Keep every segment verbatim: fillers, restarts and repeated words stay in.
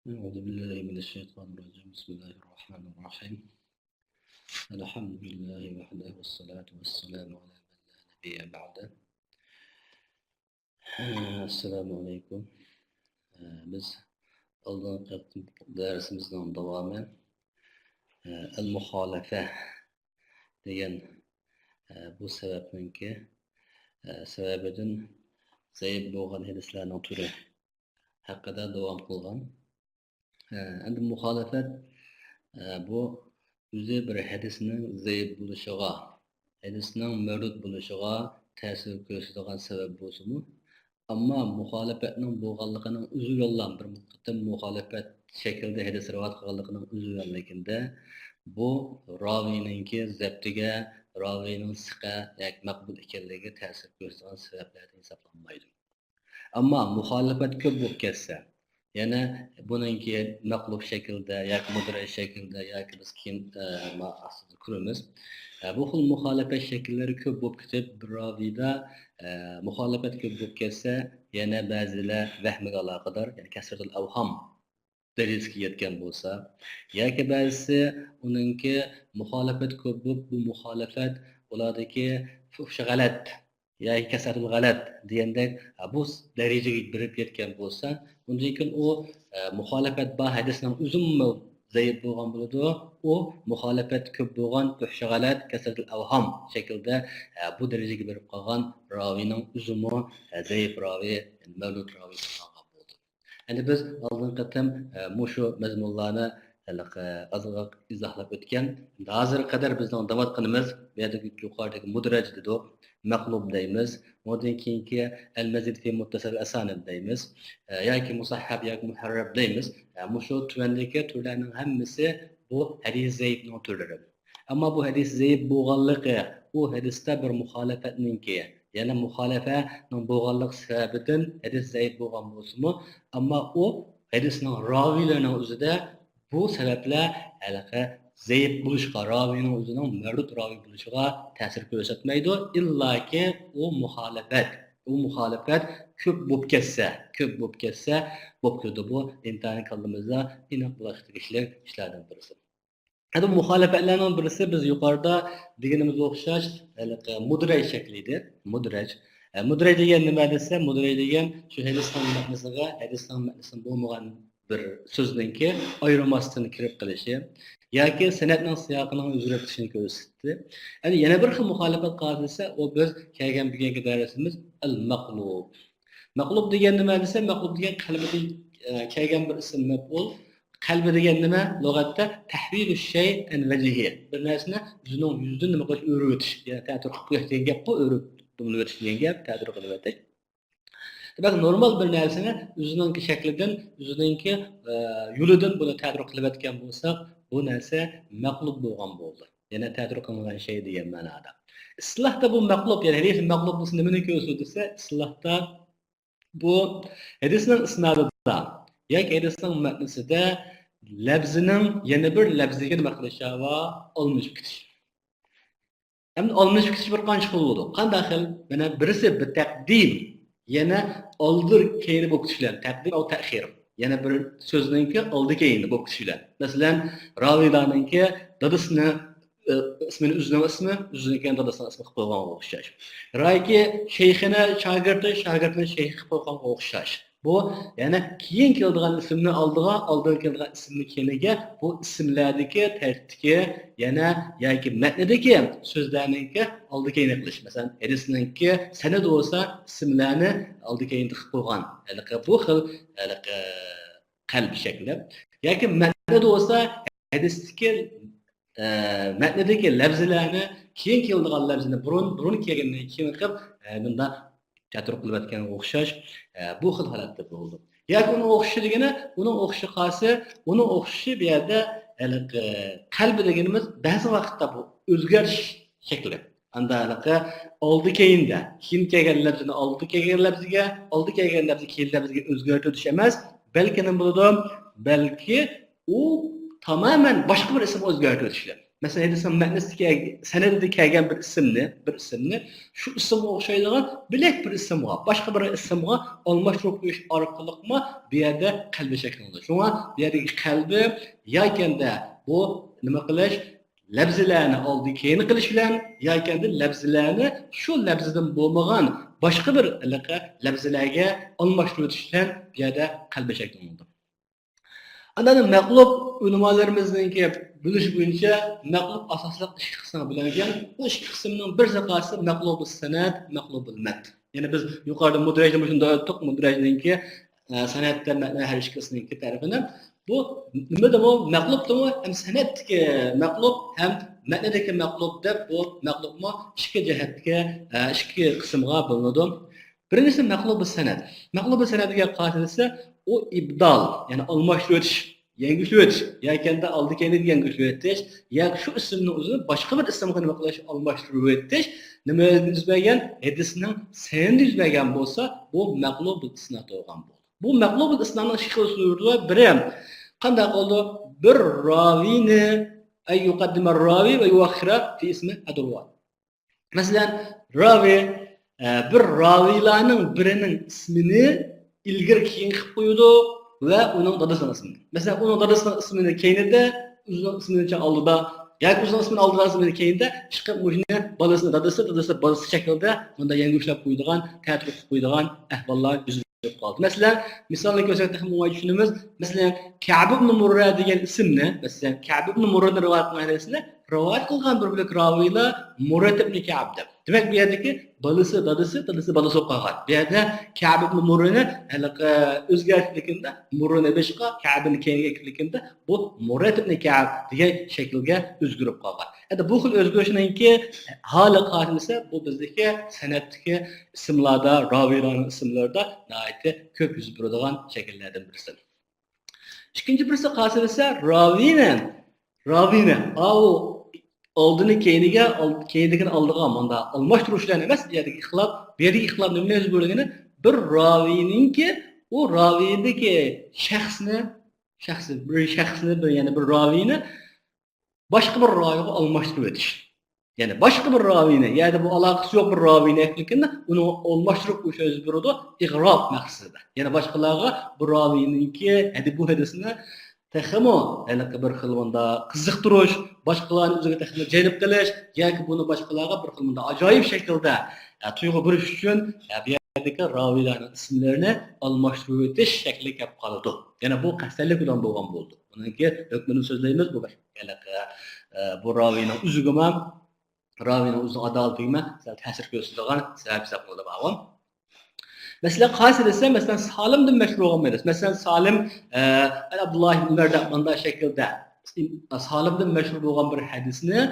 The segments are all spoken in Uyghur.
أعوذ بالله من الشيطان الرجيم. بسم الله الرحمن الرحيم. الحمد لله وحده والصلاة والسلام على من لا نبي بعده. ئەسسالامۇ ئەلەيكۇم. بىز ئالدىنقى قېتىم دەرسىمىزنىڭ داۋامى، ئەل مۇخالىپە دېگەن بۇ سەۋەبنىڭكى سەۋەبىدىن زەئىپ بولغان ھەدىسلەرنىڭ تۈرى ھەققىدە داۋام قىلغان. ئەمدى مۇخالىپەت، بۇ ئۆزى بىر ھەدىسنىڭ زەئىپ بولۇشىغا، ھەدىسنىڭ مەردۇد بولۇشىغا تەسىر كۆرسىتىدىغان سەۋەب بولسىمۇ، ئەمما مۇخالىپەتنىڭ بولغانلىقىنىڭ ئۆزى بىلەنلا، بىر قېتىم مۇخالىپەت شەكلىدە ھەدىس رىۋايەت قىلغانلىقىنىڭ ئۆزى بىلەنلىكىندە، بۇ راۋىنىڭكى زەپتىگە، راۋىنىڭ سىقە ياكى مەقبۇل ئىكەنلىكىگە تەسىر كۆرسىتىدىغان سەۋەبلەردىن ھېسابلانمايدۇ. ئەمما مۇخالىپەت كۆپ بولۇپ كەتسە، يەنە بۇنىڭكى مەقلۇب شەكىلدە ياكى مۇدرەج شەكىلدە ياكى بىز كېيىن، ئە، ما-، ئاستىدا كۆرىمىز. ئە، بۇ خىل مۇخالىپەت شەكىللىرى كۆپ بولۇپ كېتىپ، بىر راۋىدا، ئە، مۇخالىپەت كۆپ بولۇپ كەتسە، يەنە بەزىلەر ۋەھمىگە ئالاقىدار، يەنى كەسرەتۇل ئەۋھام دەرىجىسىگە يەتكەن بولسا، ياكى بەزىسى ئۇنىڭكى مۇخالىپەت كۆپ بولۇپ، بۇ مۇخالىپەت ئۇلاردىكى فۇھش غەلەت ياكى كەسرەتۇل غەلەت دېگەندەك، بۇ دەرىجىگە بېرىپ يەتكەن بولسا، ئۇندىن كېيىن ئۇ، ئە، مۇخالىپەت بار ھەدىسنىڭ ئۆزىمۇ زەئىپ بولغان بولىدۇ. ئۇ مۇخالىپەت كۆپ بولغان فۇھش غەلەت، كەسرەتۇل ئەۋھام شەكلىدە، ئە، بۇ دەرىجىگە بېرىپ قالغان راۋىنىڭ ئۆزىمۇ، ئە، زەئىپ راۋى، يەنى مەردۇد راۋى بولغان بولىدۇ. ئەمدى بىز ئالدىنقى قېتىم، ئە، مۇشۇ مەزمۇنلارنى ھېلىقى ئازراق ئىزاھلاپ ئۆتكەن. ئەمدى ھازىرغا قەدەر بىزنىڭ دەۋاتقىنىمىز، بۇ يەردىكى يۇقىرىدىكى مۇدرەج دېدۇق، مەقلۇب دەيمىز. ئۇنىڭدىن كېيىنكى ئەل مەزىد فى مۇتتەسىل ئەسانىد دەيمىز. ئە، ياكى مۇسەھھەب ياكى مۇھەررەر دەيمىز. ئە، مۇشۇ تۆۋەندىكى تۈرلەرنىڭ ھەممىسى بۇ ھەدىس زەئىپنىڭ تۈرلىرى. ئەمما بۇ ھەدىس زەئىپ بولغانلىقى، ئۇ ھەدىستە بىر مۇخالىپەتنىڭكى، يەنى مۇخالىپەنىڭ بولغانلىقى سەۋەبىدىن ھەدىس زەئىپ بولغان بولسىمۇ، ئەمما ئۇ ھەدىسنىڭ راۋىيلىرىنىڭ ئۆزىدە بۇ سەۋەبلەر ھېلىقى زەئىپ بولۇشقا، راۋىينىڭ ئۆزىنىڭ مەردۇد راۋىي بولۇشىغا تەسىر كۆرسەتمەيدۇ. ئىللاكى ئۇ مۇخالىپەت، ئۇ مۇخالىپەت كۆپ بولۇپ كەتسە، كۆپ بولۇپ كەتسە، بولۇپ كېتىدۇ. بۇ ئىنتايىن كاللىمىزدا ئېنىق بولۇشقا تېگىشلىك ئىشلاردىن بىرسى. ھەدە مۇخالىپەتلەرنىڭ بىرسى بىز يۇقىرىدا دېگىنىمىزگە ئوخشاش، ھېلىقى مۇدرەج شەكلى ئىدى. مۇدرەج. ئە، مۇدرەج دېگەن نېمە دېسە، مۇدرەج دېگەن شۇ ھەدىسنىڭ مەتنىسىگە، ھەدىسنىڭ مەتنىسىدە بولمىغان بىر سۆزنىڭكى ئايرىماستىن كىرىپ قېلىشى ياكى سەنەدنىڭ سىياقىنىڭ ئۆزگىرىۋېتىشىنى كۆرسىتىدۇ. ئەمدى يەنە بىر خىل مۇخالىپەت قارىسا، ئۇ بىز كەلگەن بۈگۈنكى دەرسىمىز ئەل مەقلۇب. مەقلۇب دېگەن نېمە دېسە، مەقلۇب دېگەن قەلبىدىن، ئە، كەلگەن بىر ئىسىم مەپئۇل. قەلبى دېگەن نېمە؟ لۇغەتتە تەھۋىلۇ شەي ئەن ۋەجھىھى. بىر نەرسىنى ئۆزىنىڭ يۈزىدىن نېمە قىلىش، ئۆرۈۋېتىش. يەنى تەتۈر قىلىپ قويۇش دېگەن گەپقۇ، ئۆرۈپ، دۈملىۋېتىش دېگەن گەپ، تەتۈر قىلىۋېتىش. دېمەك، نورمال بىر نەرسىنى ئۆزىنىڭكى شەكلىدىن، ئۆزىنىڭكى، ئە، يولىدىن بۇنى تەتۈر قىلىۋەتكەن بولساق، بۇ نەرسە مەقلۇب بولغان بولدى. يەنى تەتۈر قىلىنغان شەي دېگەن مەنادا. ئىستىلاھتا بۇ مەقلۇب، يەنى ھەدىس مەقلۇب بولسا نېمىنى كۆرسىتىدۇ دېسە، ئىستىلاھتا بۇ ھەدىسنىڭ ئىسنادىدا ياكى ھەدىسنىڭ مەتنىسىدە لەپزىنىڭ يەنە بىر لەپزىگە نېمە قىلىش، ئالمىشىپ كېتىش. ئەمدى ئالمىشىپ كېتىش بىر قانچە خىل بولىدۇ. قانداق خىل؟ مانا بىرسى بىر تەقدىم، يەنە ئالدى كەينى بولۇپ كېتىش بىلەن، تەقدىم ئەۋ تەخىر. يەنە بىر سۆزنىڭكى ئالدى كەينى بولۇپ كېتىش بىلەن. مەسىلەن، راۋىلارنىڭكى دادىسىنى، ئە، ئىسمىنى ئۆزىنىڭ ئىسمى، ئۆزىنىڭكى دادىسىنىڭ ئىسمى قىلىپ قويغانغا ئوخشاش. رايكى شەيخىنى شاگىرتى، شاگىرتىنى شەيخى قىلىپ قويغانغا ئوخشاش. بۇ، يەنى كېيىن كېلىدىغان ئىسىمنى ئالدىغا، ئالدىغا كېلىدىغان ئىسىمنى كېيىنىگە، بۇ ئىسىملەردىكى تەرتىپتىكى يەنە ياكى مەتندىكى سۆزلەرنىڭكى ئالدى كەينى قىلىش. مەسىلەن، ھەدىسنىڭكى سەنەدى بولسا ئىسىملەرنى ئالدى كەينىدە قىلىپ قويغان. ھېلىقى بۇ خىل، ھېلىقى قەلب شەكلى. ياكى مەتندە بولسا ھەدىستىكى، ئە، مەتندىكى لەپزىلەرنى كېيىن كېلىدىغان لەپزىنى بۇرۇن، بۇرۇن كەلگەننى كېيىن قىلىپ، ئە، مۇنداق تەتۈر قىلىۋەتكەنگە ئوخشاش، ئە، بۇ خىل ھالەتتە بولىدۇ. ياكى ئۇنىڭ ئوخشىشى دېگىنى، ئۇنىڭ ئوخشىشى قالسا، ئۇنىڭ ئوخشىشى بۇ يەردە ھېلىقى قەلبى دېگىنىمىز بەزى ۋاقىتتا بۇ ئۆزگەرتىش شەكلى. ئاندا ھېلىقى ئالدى كەينىدە، كېيىن كەلگەن لەپزىنى ئالدى كەلگەن لەپزىگە، ئالدى كەلگەن لەپزى كېيىن لەپزىگە ئۆزگەرتىۋېتىش ئەمەس، بەلكى نېمە بولىدۇ؟ بەلكى ئۇ تامامەن باشقا بىر ئىسىمغا ئۆزگەرتىۋېتىشلەر. مەسىلەن، ھەدىسنىڭ مەتنىسىدە كەل-، سەنەدىدە كەلگەن بىر ئىسىمنى، بىر ئىسىمنى شۇ ئىسىمغا ئوخشايدىغان بۆلەك بىر ئىسىمغا، باشقا بىر ئىسىمغا ئالماشتۇرۇپ قويۇش ئارقىلىقمۇ بۇ يەردە قەلبە شەكىللىنىدۇ. شۇڭا بۇ يەردىكى قەلبە ياكەندە بۇ نېمە قىلىش، لەپزىلەرنى ئالدى كەينى قىلىش بىلەن ياكەندە لەپزىلەرنى شۇ لەپزىدىن بولمىغان باشقا بىر ھېلىقى لەپزىلەرگە ئالماشتۇرۇۋېتىش بىلەن بۇ يەردە قەلبە شەكىللىنىدۇ. ئاندىن مەقلۇب ئۆلىمالىرىمىزنىڭكى بۆلۈشى بويىچە مەقلۇب ئاساسلىق ئىككى قىسىمغا بۆلۈنگەن. بۇ ئىككى قىسىمنىڭ بىرسى قايسى؟ مەقلۇبۇس سەنەد، مەقلۇبۇل مەتن. يەنى بىز يۇقىرىدا مۇدرەجنى مۇشۇندا ئۆتتۇق، مۇدرەجنىڭكى، ئە، سەنەد ۋە مەتن ھەر ئىككىسىنىڭكى تەرىپىنى. بۇ نېمىدىمۇ، مەقلۇبتىمۇ ھەم سەنەدتىكى مەقلۇب ھەم مەتندىكى مەقلۇب دەپ بۇ مەقلۇبمۇ ئىككى جەھەتكە، ئە، ئىككى قىسىمغا بۆلۈنىدۇ. بىرىنچىسى مەقلۇبۇ سەنەد. مەقلۇبۇ سەنەدگە قايسى دېسە، ئۇ ئىبدال، يەنى ئالماشتۇرۇۋېتىش، يەڭگۈشلىۋېتىش، ياكى ئالدى كەينىگە يەڭگۈشلىۋېتىش، ياكى شۇ ئىسىمنىڭ ئۆزىنى باشقا بىر ئىسىمغا نېمە قىلىش، ئالماشتۇرۇۋېتىش، نېمە يۈز بەرگەن؟ ھەدىسنىڭ سەنىدى يۈز بەرگەن بولسا، بۇ مەقلۇبۇل ئىسناد بولغان بولىدۇ. بۇ مەقلۇبۇل ئىسنادنىڭ ئىككى خىل ئۇسۇلى بار. بىرى، قانداق بولىدۇ؟ بىر راۋىنى، أن يقدم الراوي ويؤخر في اسم الرواة. مەسىلەن، راۋى، ئە، بىر راۋىلارنىڭ بىرىنىڭ ئىسمىنى ئىلگىرى كېيىن قىلىپ قويىدۇ ۋە ئۇنىڭ دادىسىنىڭ ئىسمىنى. مەسىلەن، ئۇنىڭ دادىسىنىڭ ئىسمىنى كەينىدە، ئۆزىنىڭ ئىسمىنى ئالدىدا ياكى ئۆزىنىڭ ئىسمىنى ئالدىدا، ئىسمىنى كەينىدە، ئىشقىلىپ مۇشۇنى بالىسىنى دادىسى، دادىسى بالىسى شەكلىدە مۇنداق يەڭگۈشلەپ قويىدىغان، تەتۈر قىلىپ قويىدىغان ئەھۋاللار يۈز بېرىپ قالدى. مەسىلەن، مىسالنى كۆرسەك تېخىمۇ ئوڭاي چۈشىنىمىز. مەسىلەن، كەئب ئىبن مۇررە دېگەن ئىسىمنى، مەسىلەن، كەئب ئىبن مۇررەنى رىۋايەت قىلغان ھەدىسنى رىۋايەت قىلغان بىر بۆلەك راۋىيلار مۇررەت ئىبن كەئب دەپ. دېمەك، بۇ يەردىكى بالىسى، دادىسى، دادىسى، بالىسى بولۇپ قالغان. بۇ يەردە كەئب ئىبن مۇررىنى ھېلىقى ئۆزگەرتكىنىدە، مۇررىنى بېشىغا، كەئبنى كەينىگە ئەكىرگىنىدە، بۇ مۇررەت ئىبن كەئب دېگەن شەكىلگە ئۆزگىرىپ قالغان. ئەمدى بۇ خىل ئۆزگىرىشنىڭكى ھالى قاچان دېسە، بۇ بىزدىكى سەنەدتىكى ئىسىملاردا، راۋىيلارنىڭ ئىسىملىرىدا ناھايىتى كۆپ يۈز بېرىدىغان شەكىللەردىن بىرسى. ئىككىنچى بىرسى قاچان دېسە، راۋىنى، راۋىنى، ئاۋۇ ئالدىنى كەينىگە، ئال-، كەينىدىكىنى ئالدىغا مۇنداق ئالماشتۇرۇش بىلەن ئەمەس، بۇ يەردىكى ئىختىلاپ، بۇ يەردىكى ئىختىلاپ نېمىدىن يۈز بېرىدىغىنى، بىر راۋىنىڭكى، ئۇ راۋىدىكى شەخسنى، شەخسى، بىر شەخسنى، بىر، يەنى بىر راۋىنى باشقا بىر راۋىغا ئالماشتۇرۇۋېتىش. يەنى باشقا بىر راۋىنى، يەنى بۇ ئالاقىسى يوق بىر راۋىنى ئەكىلگەندە، ئۇنى ئالماشتۇرۇپ قويۇش يۈز بېرىدۇ، ئىغراب مەقسىتىدە. يەنى باشقىلارغا بۇ راۋىنىڭكى، يەنى بۇ ھەدىسنى تېخىمۇ ھېلىقى بىر خىل مۇنداق قىزىقتۇرۇش، باشقىلارنى ئۆزىگە تېخىمۇ جەلپ قىلىش ياكى بۇنى باشقىلارغا بىر خىل مۇنداق ئاجايىپ شەكىلدە، ئە، تۇيغۇ بېرىش ئۈچۈن، ئە، بۇ يەردىكى راۋىلارنىڭ ئىسىملىرىنى ئالماشتۇرۇۋېتىش شەكلى كەپ قالىدۇ. يەنى بۇ قەستەنلىك بىلەن بولغان بولىدۇ. بۇنىڭكى ھۆكمىنى سۆزلەيمىز، بۇ بەش-، ھېلىقى، ئە، بۇ راۋىنىڭ ئۆزىگىمۇ، راۋىنىڭ ئۆزىنىڭ ئادالىتىگىمۇ سەل تەسىر كۆرسىتىدىغان سەۋەب ھېسابلىنىدۇ. مەسىلەن، قايسى دېسە، مەسىلەن، سالىمدىن مەشھۇر بولغان بىر ھەدىس. مەسىلەن، سالىم، ئە، ئابدۇللا ئىبن ئۆمەر دەپ مۇنداق شەكىلدە، سالىمدىن مەشھۇر بولغان بىر ھەدىسنى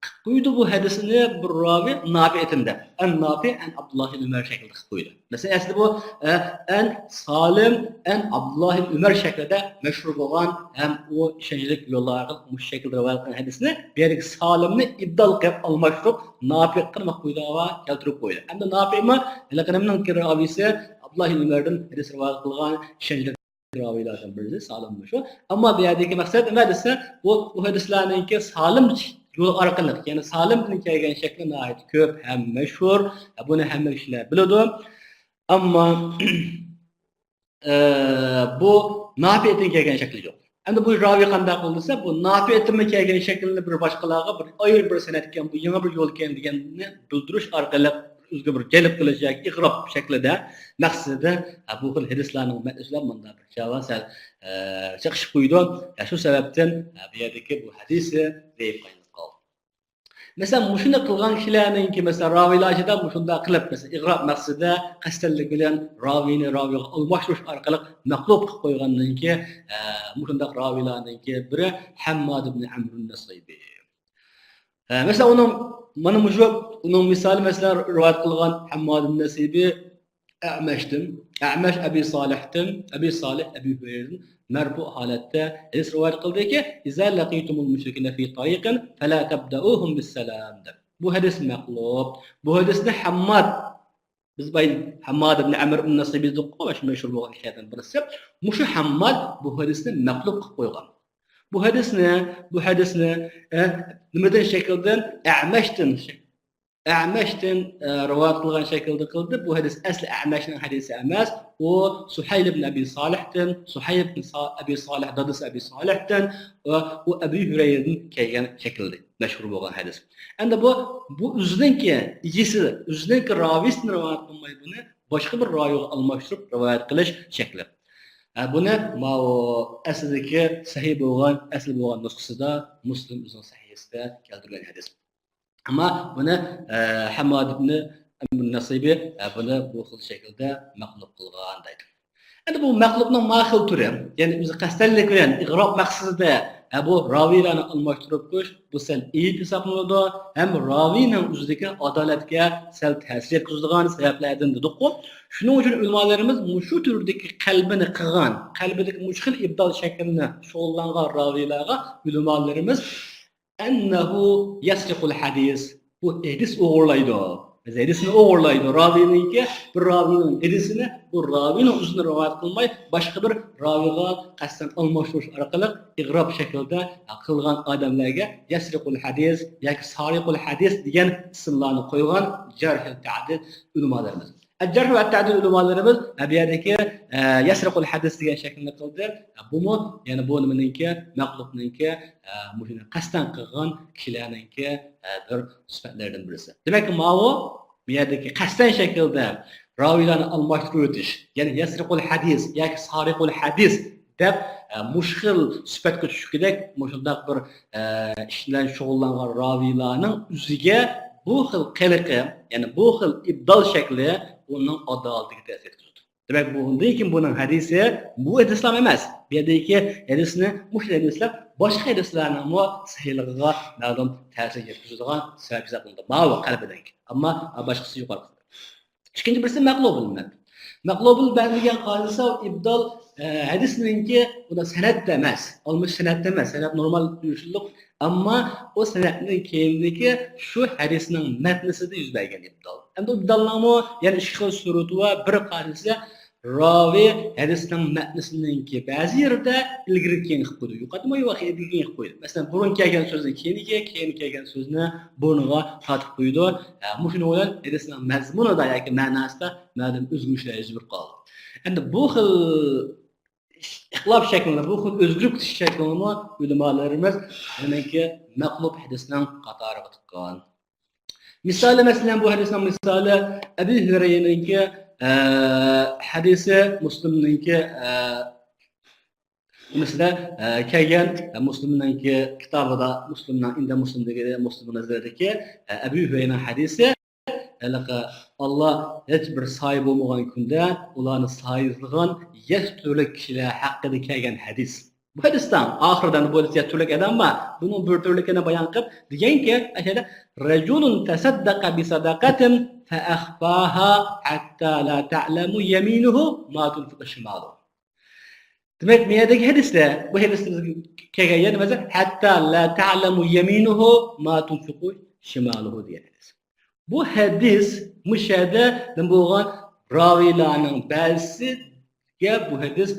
قىلىپ قويدى، بۇ ھەدىسنى بىر راۋى نافىئتىن دەپ. ئەن نافىئ ئەن ئابدۇللا ئىبن ئۆمەر شەكلىدە قىلىپ قويدى. مەسىلەن، ئەسلى بۇ، ئە، ئەن سالىم ئەن ئابدۇللا ئىبن ئۆمەر شەكلىدە مەشھۇر بولغان ھەم ئۇ ئىشەنچلىك يوللار ئارقىلىق مۇشۇ شەكىلدە رىۋايەت قىلغان ھەدىسنى بۇ يەردىكى سالىمنى ئىبدال قىلىپ ئالماشتۇرۇپ، نافىئقا نېمە قىلىپ قويدى، كەلتۈرۈپ قويدى. ئەمدى نافىئمۇ ھېلىقى نېمىنىڭكى راۋىسى، ئابدۇللا ئىبن ئۆمەردىن ھەدىس رىۋايەت قىلغان ئىشەنچلىك راۋىيلاردىن بىرسى سالىم مەشھۇر. ئەمما بۇ يەردىكى مەقسەت نېمە دېسە، بۇ، بۇ ھەدىسلەرنىڭكى سالىم يول ئارقىلىق، يەنى سالىمدىن كەلگەن شەكلى ناھايىتى كۆپ ھەم مەشھۇر. بۇنى ھەممە كىشىلەر بىلىدۇ. ئەمما، ئە، بۇ نافىئدىن كەلگەن شەكلى يوق. ئەمدى بۇ راۋى قانداق بولدى دېسە، بۇ نافىئدىنمۇ كەلگەن شەكىلنى بىر باشقىلارغا بىر ئايرى بىر سەنەدكەن، بۇ يېڭى بىر يولكەن دېگەننى بىلدۈرۈش ئارقىلىق ئۆزىگە بىر جەلپ قىلىش ياكى ئىغراب شەكلىدە مەقسىتىدە، ئە، بۇ خىل ھەدىسلەرنىڭ مەتنى بىلەن مۇنداق بىر چاغ سەل، ئە، چېقىشىپ قويىدۇ. ئە، شۇ سەۋەبتىن، ئە، بۇ يەردىكى بۇ ھەدىسى زەئىپقا ئايلىنىپ قالدى. مەسىلەن، مۇشۇنداق قىلغان كىشىلەرنىڭكى، مەسىلەن، راۋىيلار ئىچىدە مۇشۇنداق قىلىپ، مەسىلەن، ئىغراب مەقسىتىدە قەستەنلىك بىلەن راۋىنى راۋىغا ئالماشتۇرۇش ئارقىلىق مەقلۇب قىلىپ قويغاندىن كېيىن، ئە، مۇشۇنداق راۋىيلارنىڭكى بىرى ھەمماد ئىبن ئەمر نەسىبى. ئە، مەسىلەن، ئۇنىڭ، مانا مۇشۇ، ئۇنىڭ مىسالى، مەسىلەن، رىۋايەت قىلغان ھەمماد ئىبن نەسىبى ئەمەشتىن، ئەمەش ئەبى سالىھتىن، ئەبى سالىھ ئەبى ھۇرەيرىدىن مەرپۇ ھالەتتە ھەدىس رىۋايەت قىلدىكى، إذا لقيتم المشركين في طريق فلا تبدؤوهم بالسلام دەپ. بۇ ھەدىس مەقلۇب. بۇ ھەدىسنى ھەمماد، بىز بايا ھەمماد ئىبن ئەمر ئىبن نەسىبى دېدۇققۇ، مەشھۇر بولغان كىشىلەردىن بىرسى. مۇشۇ ھەمماد بۇ ھەدىسنى مەقلۇب قىلىپ قويغان. بۇ ھەدىسنى، بۇ ھەدىسنى، ئە، نېمىدىن شەكىلدىن؟ ئەمەشتىن، ئەمەشتىن، ئە، رىۋايەت قىلغان شەكىلدە قىلدى. بۇ ھەدىس ئەسلى ئەمەشنىڭ ھەدىسى ئەمەس. ئۇ سۇھەيل ئىبن ئەبى سالىھتىن، سۇھەيل ئىبن سا-، ئەبى سالىھ، دادىسى ئەبى سالىھتىن ۋە ئۇ ئەبى ھۈرەيرىدىن كەلگەن شەكىلدە مەشھۇر بولغان ھەدىس. ئەمدى بۇ، بۇ ئۆزىنىڭكى ئىگىسى، ئۆزىنىڭكى راۋىسىدىن رىۋايەت قىلماي، بۇنى باشقا بىر راۋىغا ئالماشتۇرۇپ رىۋايەت قىلىش شەكلى. ھە، بۇنى ماۋۇ ئەسلىدىكى سەھىھ بولغان، ئەسلى بولغان نۇسخىسىدا مۇسلىم ئۆزىنىڭ سەھىھىسىدە كەلتۈرگەن ھەدىس. ئەمما بۇنى، ئە، ھەمماد ئىبن ئەمر نەسىبى، ئە، بۇنى بۇ خىل شەكىلدە مەقلۇب قىلغان دەيدۇ. ئەمدى بۇ مەقلۇبنىڭ ما خىل تۈرى، يەنى ئۆزى قەستەنلىك بىلەن ئىغراپ مەقسىتىدە، ئە، بۇ راۋىيلارنى ئالماشتۇرۇپ قويۇش، بۇ سەل ئېيىب ھېسابلىنىدۇ. ھەم راۋىينىڭ ئۆزىدىكى ئادالەتكە سەل تەسىر يەتكۈزىدىغان سەۋەبلەردىن دېدۇققۇ. شۇنىڭ ئۈچۈن ئۆلىمالىرىمىز مۇشۇ تۈردىكى قەلبىنى قىلغان، قەلبىدىكى مۇشۇ خىل ئىبدال شەكلىنى شۇغۇللانغان راۋىيلارغا ئۆلىمالىرىمىز «ئەننەھۇ يەسرىقۇل ھەدىس»، بۇ ھەدىس ئوغرىلايدۇ. ھەدىسنى ئوغرىلايدۇ. راۋىنىڭكى، بىر راۋىنىڭ ھەدىسىنى بۇ راۋىنىڭ ئۆزىدىن رىۋايەت قىلماي، باشقا بىر راۋىغا قەستەن ئالماشتۇرۇش ئارقىلىق ئىغراپ شەكلىدە قىلغان ئادەملەرگە يەسرىقۇل ھەدىس ياكى سارىقۇل ھەدىس دېگەن ئىسىملارنى قويغان جەرھ تەدىل ئۆلىمالىرىمىز. جەرھ ۋە تەدىل ئۆلىمالىرىمىز، ھە، بۇ يەردىكى، ئە، يەسرىقۇل ھەدىس دېگەن شەكىلنى قىلدى. ھە، بۇمۇ، يەنى بۇ نېمىنىڭكى، مەقلۇبنىڭكى، ئە، مۇشۇنى قەستەن قىلغان كىشىلەرنىڭكى، ئە، بىر سۈپەتلىرىدىن بىرسى. دېمەك، ماۋۇ بۇ يەردىكى قەستەن شەكىلدە راۋىيلارنى ئالماشتۇرۇۋېتىش، يەنى يەسرىقۇل ھەدىس ياكى سارىقۇل ھەدىس دەپ، ئە، مۇشۇ خىل سۈپەتكە چۈشكۈدەك مۇشۇنداق بىر، ئە، ئىش بىلەن شۇغۇللانغان راۋىيلارنىڭ ئۆزىگە بۇ خىل قىلىقى، يەنى بۇ خىل ئىبدال شەكلى ئۇنىڭ ئادالىتىگە تەسىر يەتكۈزىدۇ. دېمەك، بۇندىن كېيىن بۇنىڭ ھەدىسى بۇ ھەدىسلەر ئەمەس. بۇ يەردىكى ھەدىسنى مۇشۇ ھەدىسلەر باشقا ھەدىسلەرنىڭمۇ سەھىھلىقىغا مەلۇم تەسىر يەتكۈزىدىغان سەۋەب ھېسابلىنىدۇ. ماۋۇ قەلبىدىن كېيىن. ئەمما باشقىسى يۇقىرىقى. ئىككىنچى بىرسى مەقلۇبۇل مەتن. مەقلۇبۇل مەتن دېگەن قائىدىسى ئىبدال، ئە، ھەدىسنىڭكى ئۇدا سەنەدتە ئەمەس، ئالمىش سەنەدتە ئەمەس، سەنەد نورمال يۈرۈشلۈك، ئەمما ئۇ سەنەدنىڭ كەينىدىكى شۇ ھەدىسنىڭ مەتنىسىدە يۈز بەرگەن ئىبدال. ئەمدى ئىبدالنىڭمۇ يەنە ئىككى خىل سۈرىتى بار. بىر قائىدىسى راۋى ھەدىسنىڭ مەتنىسىنىڭكى بەزى يېرىدە ئىلگىرى كېيىن قىلىپ قويىدۇ. يۇقىرىدىمۇ ياكى ئىلگىرى كېيىن قىلىپ قويىدۇ. مەسىلەن، بۇرۇن كەلگەن سۆزنى كېيىنگە، كېيىن كەلگەن سۆزنى بۇرۇنغا تارتىپ قويىدۇ. ھە، مۇشۇنىڭ بىلەن ھەدىسنىڭ مەزمۇنىدا ياكى مەناسىدا مەلۇم ئۆزگىرىشلەر يۈز بېرىپ قالىدۇ. ئەمدى بۇ خىل ئىختىلاپ شەكلىنى، بۇ خىل ئۆزگىرىپ كېتىش شەكلىنىمۇ ئۆلىمالىرىمىز دېمەككى مەقلۇب ھەدىسنىڭ قاتارىغا تىققان. مىسالى، مەسىلەن، بۇ ھەدىسنىڭ مىسالى ئەبى ھۈرەيرىنىڭكى، ئە، ھەدىسى، مۇسلىمنىڭكى، ئە، نېمىسىدە، ئە، كەلگەن، ئە، مۇسلىمنىڭكى كىتابىدا، مۇسلىمنىڭ ئىندە مۇسلىمدىكى، مۇسلىمنىڭ نەزىرىدىكى، ئە، ئەبى ھۈرەيرىنىڭ ھەدىسى، ھېلىقى ئاللا ھېچ بىر سايە بولمىغان كۈندە ئۇلارنى سايىسىغان يەتتە تۈرلۈك كىشىلەر ھەققىدە كەلگەن ھەدىس. بۇ ھەدىستە ئاخىرىدا بۇ يەتتە تۈرلۈك ئادەم بار. بۇنىڭ بىر تۈرلۈكىنى بايان قىلىپ دېگەنكى، ئەشەدە رەجۇلۇن تەسەددەقە بىسەدەقەتىن فەئەخفاھا ھەتتا لا تەئلەمۇ يەمىنۇھۇ ما تۇنفىقۇ شىمالۇ. دېمەك، بۇ يەردىكى ھەدىستە، بۇ ھەدىستە كەلگەن يەردە مەسىلەن، ھەتتا لا تەئلەمۇ يەمىنۇھۇ ما تۇنفىقۇ شىمالۇھۇ دېگەن ھەدىس. بۇ ھەدىس مۇشۇ يەردە نېمە بولغان؟ راۋىلارنىڭ بەزىسىگە بۇ ھەدىس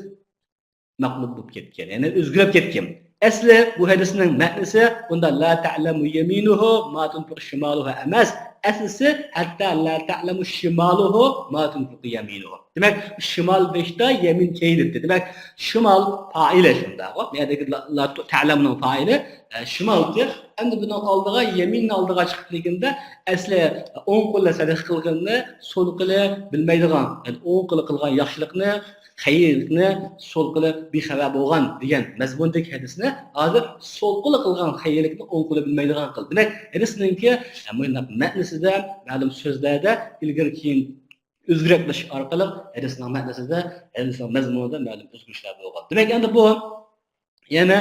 مەقلۇب بولۇپ كەتكەن، يەنى ئۆزگىرىپ كەتكەن. ئەسلى بۇ ھەدىسنىڭ مەنىسى بۇندا لا تەئلەمۇ يەمىنۇھۇ ما تۇنفىقۇ شىمالۇھۇ ئەمەس، ئەسلىسى ھەتتا لا تەئلەمۇ شىمالۇھۇ ما تۇنفىقۇ يەمىنۇھۇ. دېمەك، شىمال بېشىدا، يەمىن كەينىدە. دېمەك، شىمال پائىلى شۇنداقغۇ. بۇ يەردىكى لا، لا تەئلەمنىڭ پائىلى، ئە، شىمالكى. ئەمدى بۇنىڭ ئالدىغا، يەمىننىڭ ئالدىغا چىقىپ كەلگەندە، ئەسلى ئوڭ قولى سەدىقە قىلغىنىنى سول قولى بىلمەيدىغان، يەنى ئوڭ قولى قىلغان ياخشىلىقنى، خەيرلىكنى سول قولى بىخەۋەر بولغان دېگەن مەزمۇندىكى ھەدىسنى ھازىر سول قولى قىلغان خەيرلىكنى ئوڭ قولى بىلمەيدىغان قىلدى. دېمەك، ھەدىسنىڭكى، ئە، مۇنداق مەنىسىدە، مەلۇم سۆزلەردە ئىلگىرى كېيىن ئۆزگىرەكلىشىش ئارقىلىق ھەدىسنىڭ مەنىسىدە، ھەدىسنىڭ مەزمۇنىدا مەلۇم ئۆزگىرىشلەر بولغان. دېمەك، ئەمدى بۇ يەنە،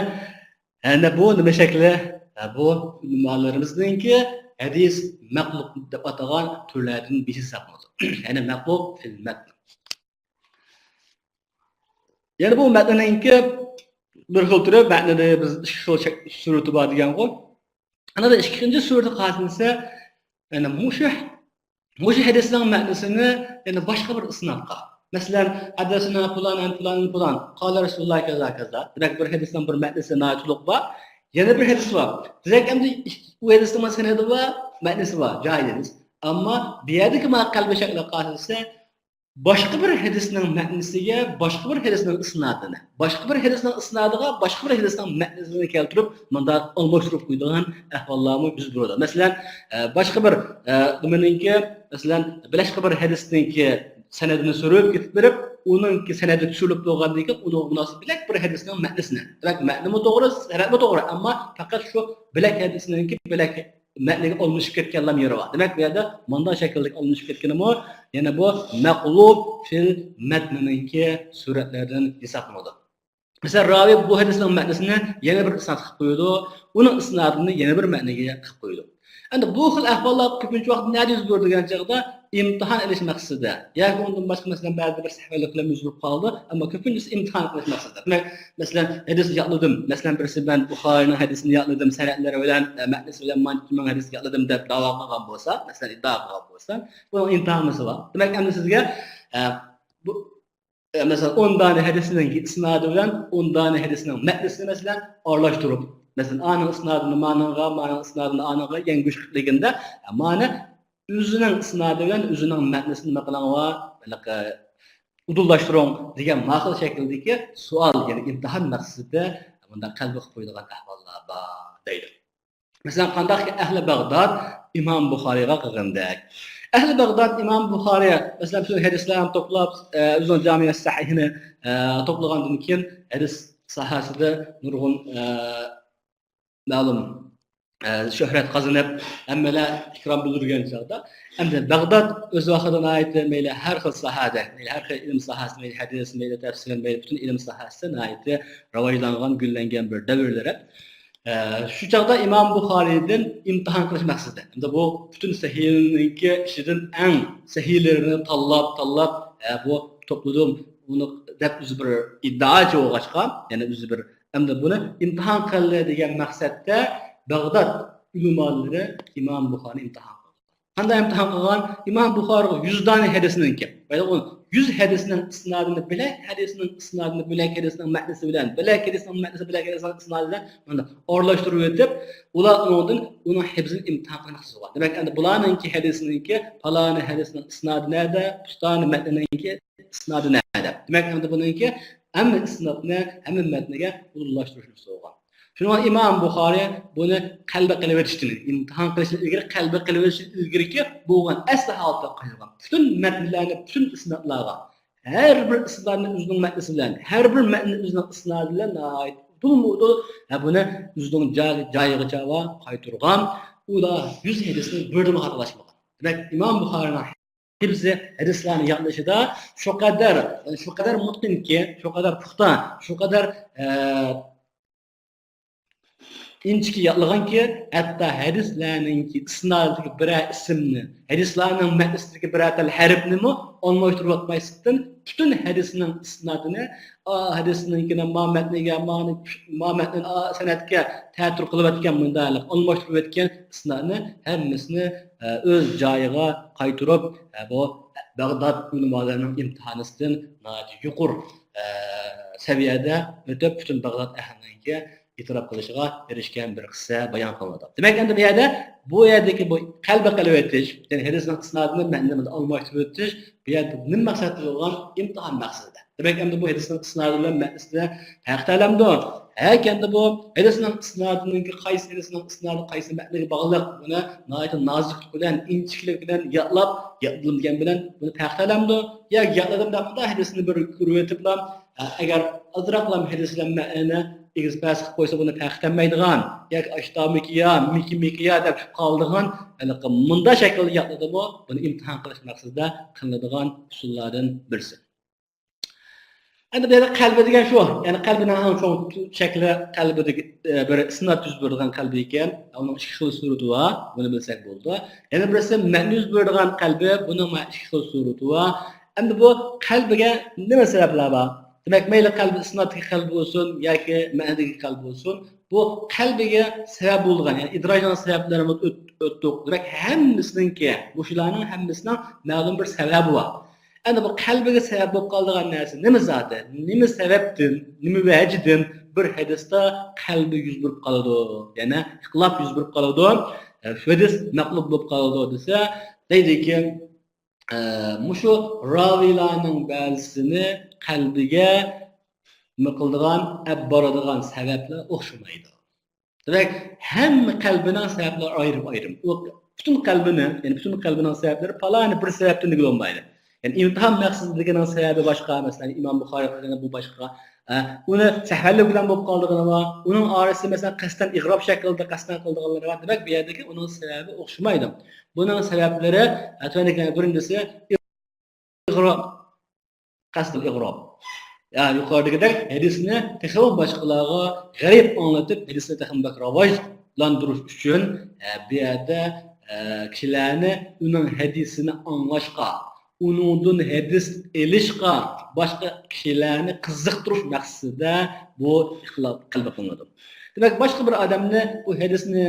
يەنە بۇ نېمە شەكلى؟ ھە، بۇ ئۆلىمالىرىمىزنىڭكى ھەدىس مەقلۇب دەپ ئاتىغان تۈرلەردىن بىرسى ھېسابلىنىدۇ. يەنى مەقلۇب فىل مەتن. يەنى بۇ مەتننىڭكى بىر خىل تۈرى، مەتنىدە بىز ئىككى خىل شەك-، سۈرىتى بار دېگەنغۇ. ئەنە ئىككىنچى سۈرىتى قارىسا، يەنى مۇشۇ، مۇشۇ ھەدىسنىڭ مەنىسىنى يەنە باشقا بىر ئىسنادقا، مەسىلەن، «ھەددەسەنە پۇلان ئەن پۇلان ئەن پۇلان، قالە رەسۇلۇللاھ كازا كازا» دېمەك، بىر ھەدىسنىڭ بىر مەتنىسى ناھايىتى تولۇق بار. يەنە بىر ھەدىس بار. دېمەك، ئەمدى ئۇ ھەدىسنىڭ سەنەدى بار، مەتنىسى بار، جايىز ھەدىس. ئەمما بۇ يەردىكى مانا قەلبى شەكلى قاسىدىسى باشقا بىر ھەدىسنىڭ مەتنىسىگە باشقا بىر ھەدىسنىڭ ئىسنادىنى، باشقا بىر ھەدىسنىڭ ئىسنادىغا باشقا بىر ھەدىسنىڭ مەتنىسىنى كەلتۈرۈپ، مۇنداق ئالماشتۇرۇپ قويىدىغان ئەھۋاللارمۇ يۈز بېرىدۇ. مەسىلەن، ئە، باشقا بىر، ئە، نېمىنىڭكى، مەسىلەن، باشقا بىر ھەدىسنىڭكى سەنەدىنى سۆرەپ كېتىپ بېرىپ، ئۇنىڭكى سەنەدى چۈشۈرۈلۈپ بولغاندىن كېيىن، ئۇنىڭغا مۇناسىب بىلەك بىر ھەدىسنىڭ مەتنىسىنى. دېمەك، مەتنىمۇ توغرا، سەنەدمۇ توغرا، ئەمما پەقەت شۇ بىلەك ھەدىسنىڭكى بىلەك مەتنىگە ئالمىشىپ كەتكەنلەرمۇ يەنە بار. دېمەك، بۇ يەردە مۇنداق شەكىلدىكى ئالمىشىپ كەتكىنىمۇ يەنە بۇ مەقلۇب فىل مەتنىنىڭكى سۈرەتلىرىدىن ھېسابلىنىدۇ. مەسىلەن، راۋى بۇ ھەدىسنىڭ مەتنىسىنى يەنە بىر ئىسناد قىلىپ قويىدۇ، ئۇنىڭ ئىسنادىنى يەنە بىر مەتنىگە قىلىپ قويىدۇ. ئەمدى بۇ خىل ئەھۋاللار كۆپىنچە ۋاقىت نەدە يۈز بېرىدۇ دېگەن چاغدا، ئىمتىھان ئېلىش مەقسىتىدە ياكى ئۇندىن باشقا، مەسىلەن، بەزىدە بىر سەھۋىلىك بىلەن يۈز بېرىپ قالىدۇ، ئەمما كۆپىنچىسى ئىمتىھان ئېلىش مەقسىتىدە. دېمەك، مەسىلەن، ھەدىسنى يادلىدىم، مەسىلەن، بىرسى، مەن بۇخارىنىڭ ھەدىسىنى يادلىدىم، سەنەدلىرى بىلەن، ئە، مەتنىسى بىلەن مانچە مىڭ ھەدىسنى يادلىدىم دەپ داۋا قىلغان بولسا، مەسىلەن، ئىددىئا قىلغان بولسا، بۇنىڭ ئىمتىھانىسى بار. دېمەك، ئەمدى سىزگە، ئە، بۇ، ئە، مەسىلەن، ئون دانە ھەدىسنىڭ ئىسنادى بىلەن ئون دانە ھەدىسنىڭ مەتنىسىنى، مەسىلەن، ئارىلاشتۇرۇپ، مەسىلەن، ئانىڭ ئىسنادىنى مانىڭغا، مانىڭ ئىسنادىنى ئانىڭغا يەڭگۈش قىلىپ دېگەندە، مانا ئۆزىنىڭ ئىسنادى بىلەن ئۆزىنىڭ مەتنىسىنى نېمە قىلىڭلار، ھېلىقى، ئۇدۇللاشتۇرۇڭ دېگەن ماقۇل شەكىلدىكى سوئال، يەنى ئىمتىھان مەقسىتىدە بۇنداق قەلبى قىلىپ قويىدىغان ئەھۋاللار بار دەيدۇ. مەسىلەن، قانداقكى ئەھلى بەغداد، ئىمام بۇخارىيغا قىلغاندەك. ئەھلى بەغداد ئىمام بۇخارىي، مەسىلەن، پۈتۈن ھەدىسلەرنى توپلاپ، ئە، ئۆزىنىڭ جامىئە سەھىھىنى، ئە، توپلىغاندىن كېيىن، ھەدىس ساھەسىدە نۇرغۇن، ئە، مەلۇم، ئە، شۆھرەت قازىنىپ، ھەممىلەر ئىكرام بىلدۈرگەن چاغدا، ئەمدى بەغداد ئۆز ۋاقتىدا ناھايىتى مەيلى ھەر خىل ساھەدە، مەيلى ھەر خىل ئىلىم ساھەسى، مەيلى ھەدىس، مەيلى تەپسىر، مەيلى پۈتۈن ئىلىم ساھەسى ناھايىتى راۋاجلانغان، گۈللەنگەن بىر دەۋرلىرى. ئە، شۇ چاغدا ئىمام بۇخارىيدىن ئىمتىھان قىلىش مەقسىتىدە، ئەمدى بۇ پۈتۈن سەھىھنىڭكى ئىچىدىن ئەڭ سەھىھلىرىنى تاللاپ، تاللاپ، ئە، بۇ توپلىدىم، ئۇنى دەپ ئۆزى بىر ئىددىئاچى بولغاچقا، يەنى ئۆزى بىر، ئەمدى بۇنى ئىمتىھان قىلدى دېگەن مەقسەتتە بەغداد ئۆلىمالىرى ئىمام بۇخارىنى ئىمتىھان قىلغان. قانداق ئىمتىھان قىلغان؟ ئىمام بۇخارىغا يۈز دانە ھەدىسنىڭكى، بايىقى يۈز ھەدىسنىڭ ئىسنادىنى بىلەك ھەدىسنىڭ ئىسنادىنى بىلەك ھەدىسنىڭ مەتنىسى بىلەن، بىلەك ھەدىسنىڭ مەتنىسى بىلەك ھەدىسنىڭ ئىسنادى بىلەن مۇنداق ئارىلاشتۇرۇپ ئۆتۈپ، ئۇلار ئۇنىڭدىن ئۇنىڭ ھىفزىنى ئىمتىھان قىلماقچى بولغان. دېمەك، ئەمدى بۇلارنىڭكى ھەدىسىنىڭكى پالانى ھەدىسنىڭ ئىسنادى نەدە، پۇستانى مەتنىنىڭكى ئىسنادى نەدە؟ دېمەك، ئەمدى بۇنىڭكى ھەممە ئىسنادنى، ھەممە مەتنىگە ئۇدۇللاشتۇرۇشنى سورىغان. شۇنىڭ ئىمام بۇخارى بۇنى قەلبى قىلىۋېتىشتىن، ئىمتىھان قىلىشتىن ئىلگىرى قەلبى قىلىۋېتىشتىن ئىلگىرىكى بولغان ئەسلى ھالىتىگە قايتۇرغان. پۈتۈن مەتنلەرنى، پۈتۈن ئىسنادلارغا، ھەر بىر ئىسنادنى ئۆزىنىڭ مەتنىسى بىلەن، ھەر بىر مەتنىنى ئۆزىنىڭ ئىسنادى بىلەن ناھايىتى ئۇدۇلمۇ ئۇدۇل، ھە، بۇنى ئۆزىنىڭ جاي-، جايىغىچە قايتۇرغان. ئۇ دا يۈز ھەدىسنى بىردىنمۇ خاتالاشمىغان. دېمەك، ئىمام بۇخارىنىڭ ھىفزى ھەدىسلەرنى يادلىشىدا شۇ قەدەر، شۇ قەدەر مۇتقىنكى، شۇ قەدەر پۇختا، شۇ قەدەر، ئە، ئىنچىكە يادلىغانكى، ھەتتا ھەدىسلەرنىڭكى ئىسنادىدىكى بىرەر ئىسىمنى، ھەدىسلەرنىڭ مەتنىسىدىكى بىرەر تال ھەرپنىمۇ ئالماشتۇرۇۋاتماسلىقتىن، پۈتۈن ھەدىسنىڭ ئىسنادىنى، ئا، ھەدىسنىڭكىنى ما مەتنىگە، ما، ما مەتنىنى ئا سەنەدكە تەتۈر قىلىۋەتكەن، مۇنداق ئالماشتۇرۇۋەتكەن ئىسنادنى ھەممىسىنى، ئە، ئۆز جايىغا قايتۇرۇپ، ئە، بۇ بەغداد ئۆلىمالىرىنىڭ ئىمتىھانىسىدىن ناھايىتى يۇقىرى، ئە، سەۋىيەدە ئۆتۈپ، پۈتۈن بەغداد ئەھلىنىڭكى ئېتىراپ قىلىشىغا ئېرىشكەن بىر قىسسە بايان قىلىنىدۇ. دېمەك، ئەمدى بۇ يەردە، بۇ يەردىكى بۇ قەلبى قىلىۋېتىش، يەنى ھەدىسنىڭ ئىسنادىنى مەتنىنى ئالماشتۇرۇۋېتىش، بۇ يەردە نېمە مەقسەتتە بولغان؟ ئىمتىھان مەقسىتىدە. دېمەك، ئەمدى بۇ ھەدىسنىڭ ئىسنادى بىلەن مەتنىسى پەرقلەندى. ھەك ئەمدى بۇ ھەدىسنىڭ ئىسنادىنىڭكى قايسى ھەدىسنىڭ ئىسنادى قايسى مەتنىگە باغلىق، بۇنى ناھايىتى نازۇكلۇق بىلەن، ئىنچىكىلىك بىلەن يادلاپ، يادلىدىم دېگەن بىلەن بۇنى پەرقلەندى. يا يادلىدىم دەپ مۇنداق ھەدىسنى بىر كۆرۈۋېتىپلا، ئە، ئەگەر ئازراقلا ھەدىس بىلەن مەتنىنى ئېگىز پەس قىلىپ قويسا، بۇنى پەرقلەنمەيدىغان ياكى ئاشتامىكىيا، مىكىمىكىيا دەپ چىقىپ قالىدىغان، ھېلىقى مۇنداق شەكىلدە يادلىدىمۇ، بۇنى ئىمتىھان قىلىش مەقسىتىدە قىلىنىدىغان ئۇسۇللاردىن بىرسى. ئەمدى بۇ يەردە قەلبى دېگەن شۇ، يەنى قەلبىنىڭ ئەڭ چوڭ شەكلى قەلبىدىكى، ئە، بىر ئىسناد يۈز بېرىدىغان قەلبى ئىكەن. ئۇنىڭ ئىككى خىل سۈرىتى بار، بۇنى بىلسەك بولىدۇ. يەنە بىرسى مەتن يۈز بېرىدىغان قەلبى، بۇنىڭ مانا ئىككى خىل سۈرىتى بار. ئەمدى بۇ قەلبىگە نېمە سەۋەبلەر بار؟ دېمەك، مەيلى قەلبى ئىسنادتىكى قەلبى بولسۇن ياكى مەتندىكى قەلبى بولسۇن، بۇ قەلبىگە سەۋەب بولىدىغان، يەنى ئىدراجنىڭ سەۋەبلىرىنى ئۆت-، ئۆتتۇق. دېمەك، ھەممىسىنىڭكى، مۇشۇلارنىڭ ھەممىسىنىڭ مەلۇم بىر سەۋەبى بار. ئەنە بۇ قەلبىگە سەۋەب بولۇپ قالىدىغان نەرسە نېمە زادى؟ نېمە سەۋەبتىن، نېمە ۋەجىدىن بىر ھەدىستە قەلبى يۈز بېرىپ قالىدۇ؟ يەنى ئىختىلاپ يۈز بېرىپ قالىدۇ. ئە، شۇ ھەدىس مەقلۇب بولۇپ قالىدۇ دېسە، دەيدىكى، ئە، مۇشۇ راۋىيلارنىڭ بەزىسىنى قەلبىگە نېمە قىلىدىغان، ئەپ بارىدىغان سەۋەبلەر ئوخشىمايدۇ. دېمەك، ھەممە قەلبىنىڭ سەۋەبلىرى ئايرىم-ئايرىم. ئۇ پۈتۈن قەلبىنى، يەنى پۈتۈن قەلبىنىڭ سەۋەبلىرى پالانى بىر سەۋەبتىن دېگىلى بولمايدۇ. يەنى ئىمتىھان مەقسىتىدىكىنىڭ سەۋەبى باشقا، مەسىلەن، ئىمام بۇخارى قىلغىنى بۇ باشقا. ئە، ئۇنى سەھۋەنلىك بىلەن بولۇپ قالىدىغىنى بار، ئۇنىڭ ئارىسى، مەسىلەن، قەستەن ئىغراپ شەكلىدە قەستەن قىلىدىغانلىرى بار. دېمەك، بۇ يەردىكى ئۇنىڭ سەۋەبى ئوخشىمايدۇ. بۇنىڭ سەۋەبلىرى، ئە، تۆۋەندىكى بىرىنچىسى، ئىغراپ، قەستىل ئىغراپ. يا، يۇقىرىدىكىدەك ھەدىسنى تېخىمۇ باشقىلارغا غەرىب ئاڭلىتىپ، ھەدىسنى تېخىمۇ بەك راۋاجلاندۇرۇش ئۈچۈن، ئە، بۇ يەردە، ئە، كىشىلەرنى ئۇنىڭ ھەدىسىنى ئاڭلاشقا، ئۇنىڭدىن ھەدىس ئېلىشقا، باشقا كىشىلەرنى قىزىقتۇرۇش مەقسىتىدە بۇ ئىختىلاپ قىلىنىدۇ. دېمەك، باشقا بىر ئادەمنى بۇ ھەدىسنى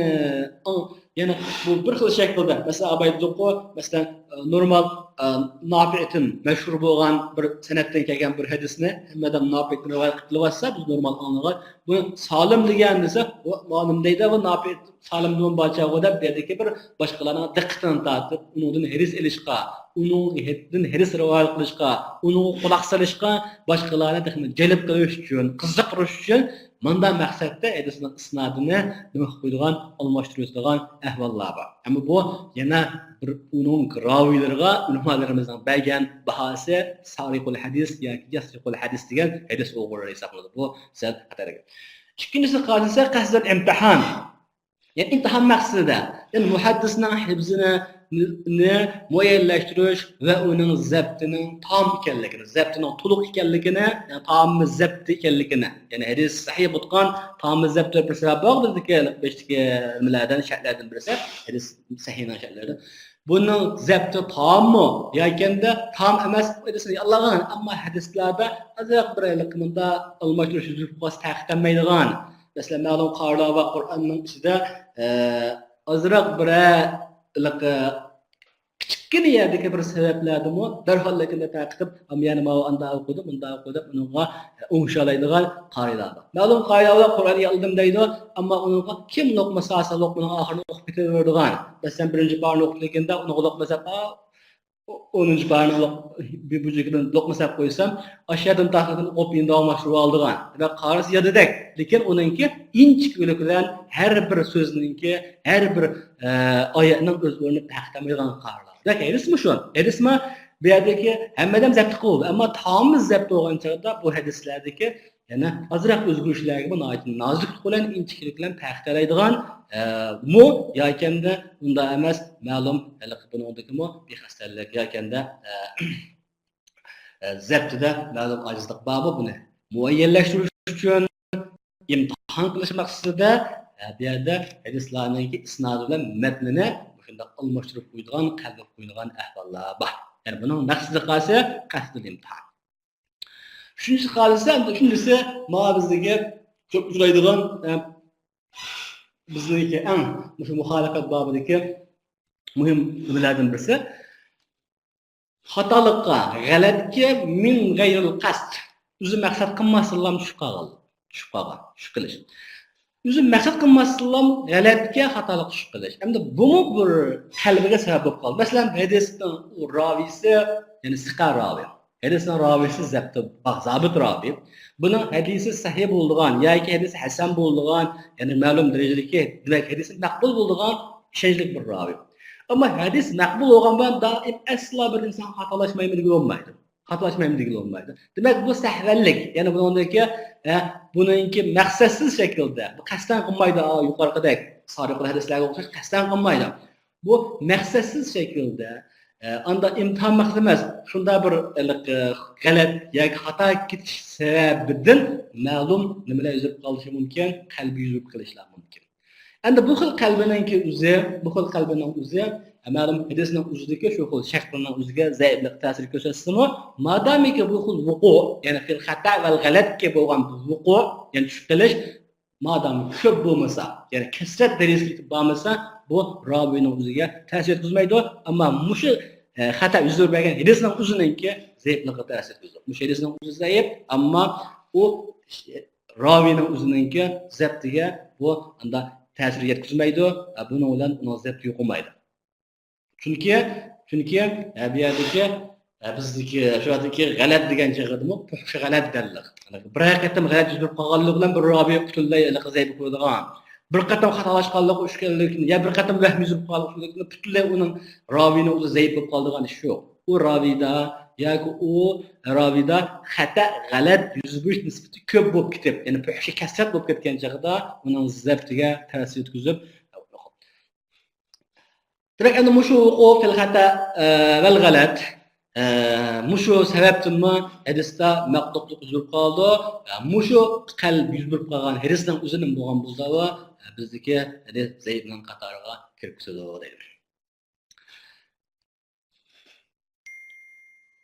ئاڭ-، يەنى بۇ بىر خىل شەكىلدە، مەسىلەن، ئاباي دېدۇققۇ، مەسىلەن، ئە، نورمال، ئە، نافىئتىن مەشھۇر بولغان بىر سەنەدتىن كەلگەن بىر ھەدىسنى ھەممە ئادەم نافىئتىن رىۋايەت قىلىۋاتسا، بىز نورمال ئاڭلىغان، بۇنى سالىم دېگەن دېسە، ئۇ مالىم دەيدۇ، بۇ نافىئ سالىمدىن بارچە دەپ، بۇ يەردىكى بىر باشقىلارنىڭ دىققىتىنى تارتىپ، ئۇنىڭدىن ھەدىس ئېلىشقا، ئۇنىڭدىن ھەدىس رىۋايەت قىلىشقا، ئۇنىڭغا قۇلاق سېلىشقا، باشقىلارنى تېخىمۇ جەلپ قىلىش ئۈچۈن، قىزىقتۇرۇش ئۈچۈن، مۇنداق مەقسەتتە ھەدىسنىڭ ئىسنادىنى نېمە قىلىپ قويىدىغان، ئالماشتۇرۇۋېتىدىغان ئەھۋاللار بار. ئەمما بۇ يەنە بىر ئۇنىڭ راۋىيلىرىغا ئۆلىمالىرىمىزنىڭ بەرگەن باھاسى سارىقۇل ھەدىس ياكى ياسرىقۇل ھەدىس دېگەن ھەدىس ئوغرىلىرى ھېسابلىنىدۇ. بۇ سەل خەتەر گەپ. ئىككىنچىسى قالسا قەسدەن ئىمتىھان. يەنى ئىمتىھان مەقسىتىدە، يەنى مۇھەددىسنىڭ ھىفزىنى، نى مۇئەييەنلەشتۈرۈش ۋە ئۇنىڭ زەبتىنىڭ تام ئىكەنلىكىنى، زەبتىنىڭ تولۇق ئىكەنلىكىنى، يەنى تامى زەبتى ئىكەنلىكىنى، يەنى ھەدىس سەھىھ بولغان تامى زەبتى بىر سەۋەب بار، بىزدىكى بېشتىكى نېمىلەردىن، شەرتلەردىن بىرسى، ھەدىس سەھىھنىڭ شەرتلىرىدىن. بۇنىڭ زەبتى تاممۇ ياكەندە تام ئەمەس، ھەدىسنى ياللىغان، ئەمما ھەدىسلەردە ئازراق بىر ھېلىقى مۇندا ئالماشتۇرۇش يۈز بېرىپ قالسا تەقىتلەنمەيدىغان. مەسىلەن، مەلۇم قارىلار بار قۇرئاننىڭ ئىچىدە، ئە، ئازراق بىر ھېلىقى كىچىككىنە يەردىكى بىر سەۋەبلەردىمۇ دەرھاللىكىندا تەقىتىپ، ئەمما يەنە ماۋۇ ئانداق ئوقۇدۇم، مۇنداق ئوقۇدۇم، ئۇنىڭغا ئوڭشالايدىغان قارىلار بار. مەلۇم قارىلار بار قۇرئاننى ياللىدىم دەيدۇ، ئەمما ئۇنىڭغا كىم لوقما سالسا لوقمىنىڭ ئاخىرىنى ئوقۇپ كېتىۋېرىدىغان. مەسىلەن، بىرىنچى پارىنى ئوقۇپ كەلگەندە ئۇنىڭغا لوقما سەپ، ئا، ئو-، ئونىنچى پارىنى لوق-، بى بۇجىكىدىن لوقما سەپ قويسام، ئاشۇ يەردىن تارتىپ ئوقۇپ يەنە داۋاملاشتۇرۇۋالىدىغان. دېمەك، قارىسى يادىدەك، لېكىن ئۇنىڭكى ئىنچىكىلىك بىلەن ھەر بىر سۆزنىڭكى، ھەر بىر، ئە، ئايەتنىڭ ئۆز ئورنىنى تەقىتلەنمەيدىغان قارىلار. دېمەك، ھەدىسمۇ شۇ. ھەدىسمۇ بۇ يەردىكى ھەممە ئادەم زەپتى قىلىدۇ. ئەمما تامىز زەپتى بولغان چاغدا بۇ ھەدىسلەردىكى يەنە ئازراق ئۆزگىرىشلەرگىمۇ ناھايىتى نازۇكلۇق بىلەن، ئىنچىكىلىك بىلەن پەرق قىلالايدىغان، ئە، مۇ ياكەندە ئۇنداق ئەمەس، مەلۇم ھېلىقى بۇنىڭدىكىمۇ بىخەستەلىك ياكەندە، ئە، ئە، زەپتىدە مەلۇم ئاجىزلىق بارمۇ، بۇنى مۇئەييەنلەشتۈرۈش ئۈچۈن ئىمتىھان قىلىش مەقسىتىدە، ئە، بۇ يەردە ھەدىسلارنىڭكى ئىسنادى بىلەن مەتنىنى مۇشۇنداق ئالماشتۇرۇپ قويىدىغان، قەلبىگە قويىدىغان ئەھۋاللار بار. يەنى بۇنىڭ مەقسىتى قالسا قەسدىل ئىمتىھان. ئۈچىنچىسى قالسا، ئۈچىنچىسى مانا بىزدىكى كۆپ ئۇچرايدىغان، ئە، بىزنىڭكى ئەڭ مۇشۇ مۇخالىپەت بابىدىكى مۇھىم نېمىلەردىن بىرسى. خاتالىققا، غەلەتكە مىن غەيرىل قەست. ئۆزى مەقسەت قىلماستىنلا چۈشۈپ قالغان. چۈشۈپ قالغان. چۈشۈپ قېلىش. ئۆزى مەقسەت قىلماستىنلا غەلەتكە، خاتالىققا چۈشۈپ قېلىش. ئەمدى بۇمۇ بىر قەلبىگە سەۋەب بولۇپ قالدى. مەسىلەن، ھەدىسنىڭ ئۇ راۋىسى، يەنى سىقە راۋى. ھەدىسنىڭ راۋىسى زەپتى بار، زابىت راۋى. بۇنىڭ ھەدىسى سەھىھ بولىدىغان ياكى ھەدىسى ھەسەن بولىدىغان، يەنى مەلۇم دەرىجىدىكى، دېمەك، ھەدىسى مەقبۇل بولىدىغان ئىشەنچلىك بىر راۋى. ئەمما ھەدىس مەقبۇل بولغان بىلەن دائىم ئەسلا بىر ئىنسان خاتالاشمايمەن دېگىلى بولمايدۇ. خاتالاشمايمەن دېگىلى بولمايدۇ. دېمەك، بۇ سەھۋەنلىك. يەنى بۇنىڭدىكى، ئە، بۇنىڭكى مەقسەتسىز شەكىلدە، بۇ قەستەن قىلمايدۇ، ئا، يۇقىرىقىدەك سارىقۇل ھەدىسلەرگە ئوخشاش قەستەن قىلمايدۇ. بۇ مەقسەتسىز شەكىلدە، ئە، ئاندا ئىمتىھان مەقسىتى ئەمەس، شۇنداق بىر، ئە، غەلەت ياكى خاتا كېتىش سەۋەبىدىن مەلۇم نېمىلەر يۈز بېرىپ قېلىشى مۇمكىن، قەلبى يۈز بېرىپ قېلىشلار مۇمكىن. ئەمدى بۇ خىل قەلبىنىڭكى ئۆزى، بۇ خىل قەلبىنىڭ ئۆزى، مەلۇم ھەدىسنىڭ ئۆزىدىكى شۇ خىل شەكلىنىڭ ئۆزىگە زەئىپلىك تەسىر كۆرسەتسىمۇ، مادامىكى بۇ خىل ۋۇقۇ، يەنى فىل خاتا ۋەل غەلەتكە بولغان بۇ ۋۇقۇ، يەنى چۈشۈپ قېلىش، مادام كۆپ بولمىسا، يەنى كەسرەت دەرىجىسىگە يېتىپ بارمىسا، بۇ راۋىنىڭ ئۆزىگە تەسىر يەتكۈزمەيدۇ. ئەمما مۇشۇ ئە، خاتا يۈز بەرگەن ھەدىسنىڭ ئۆزىنىڭكى زەئىپلىكىگە تەسىر يەتكۈزىدۇ. مۇشۇ ھەدىسنىڭ ئۆزى زەئىپ، ئەمما ئۇ راۋىنىڭ ئۆزىنىڭكى زەپتىگە بۇ ئانداق تەسىر يەتكۈزمەيدۇ. ئە، بۇنىڭ بىلەن ئۇنىڭ زەپتى يوقىمايدۇ. چۈنكى، چۈنكى، ئە، بۇ يەردىكى، ئە، بىزدىكى، شۇ يەردىكى غەلەت دېگەن چېغىدىمۇ پۇھشى غەلەت دەللىق. بىرەر قېتىم غەلەت يۈز بېرىپ قالغانلىقى بىلەن بىر راۋى پۈتۈنلەي ھېلىقى زەئىپ بولىدىغان. بىر قېتىم خاتالاشقانلىقى ئۈچ كەللىكىنى يا بىر قېتىم ۋەھمى يۈز بېرىپ قالغانلىقى پۈتۈنلەي ئۇنىڭ راۋىنىڭ ئۆزى زەئىپ بولۇپ قالىدىغان ئىش يوق. ئۇ راۋىدا ياكى ئۇ راۋىدا خاتا، غەلەت يۈز بېرىش نىسبىتى كۆپ بولۇپ كېتىپ، يەنى پۇھشى كەسرەت بولۇپ كەتكەن چېغىدا ئۇنىڭ زەپتىگە تەسىر يەتكۈزۈپ، دېمەك، ئەمدى مۇشۇ ۋۇقۇ فىل خاتا، ئە، ۋەل غەلەت، ئە، مۇشۇ سەۋەبتىنمۇ ھەدىستە مەقتۇقلۇق يۈز بېرىپ قالىدۇ. ئە، مۇشۇ قەلب يۈز بېرىپ قالغان ھەدىستىن ئۆزىنىڭ بولغان بولسا، ئە، بىزدىكى ھەدىس زەئىپنىڭ قاتارىغا كىرىپ كېتىدۇ دەيدۇ.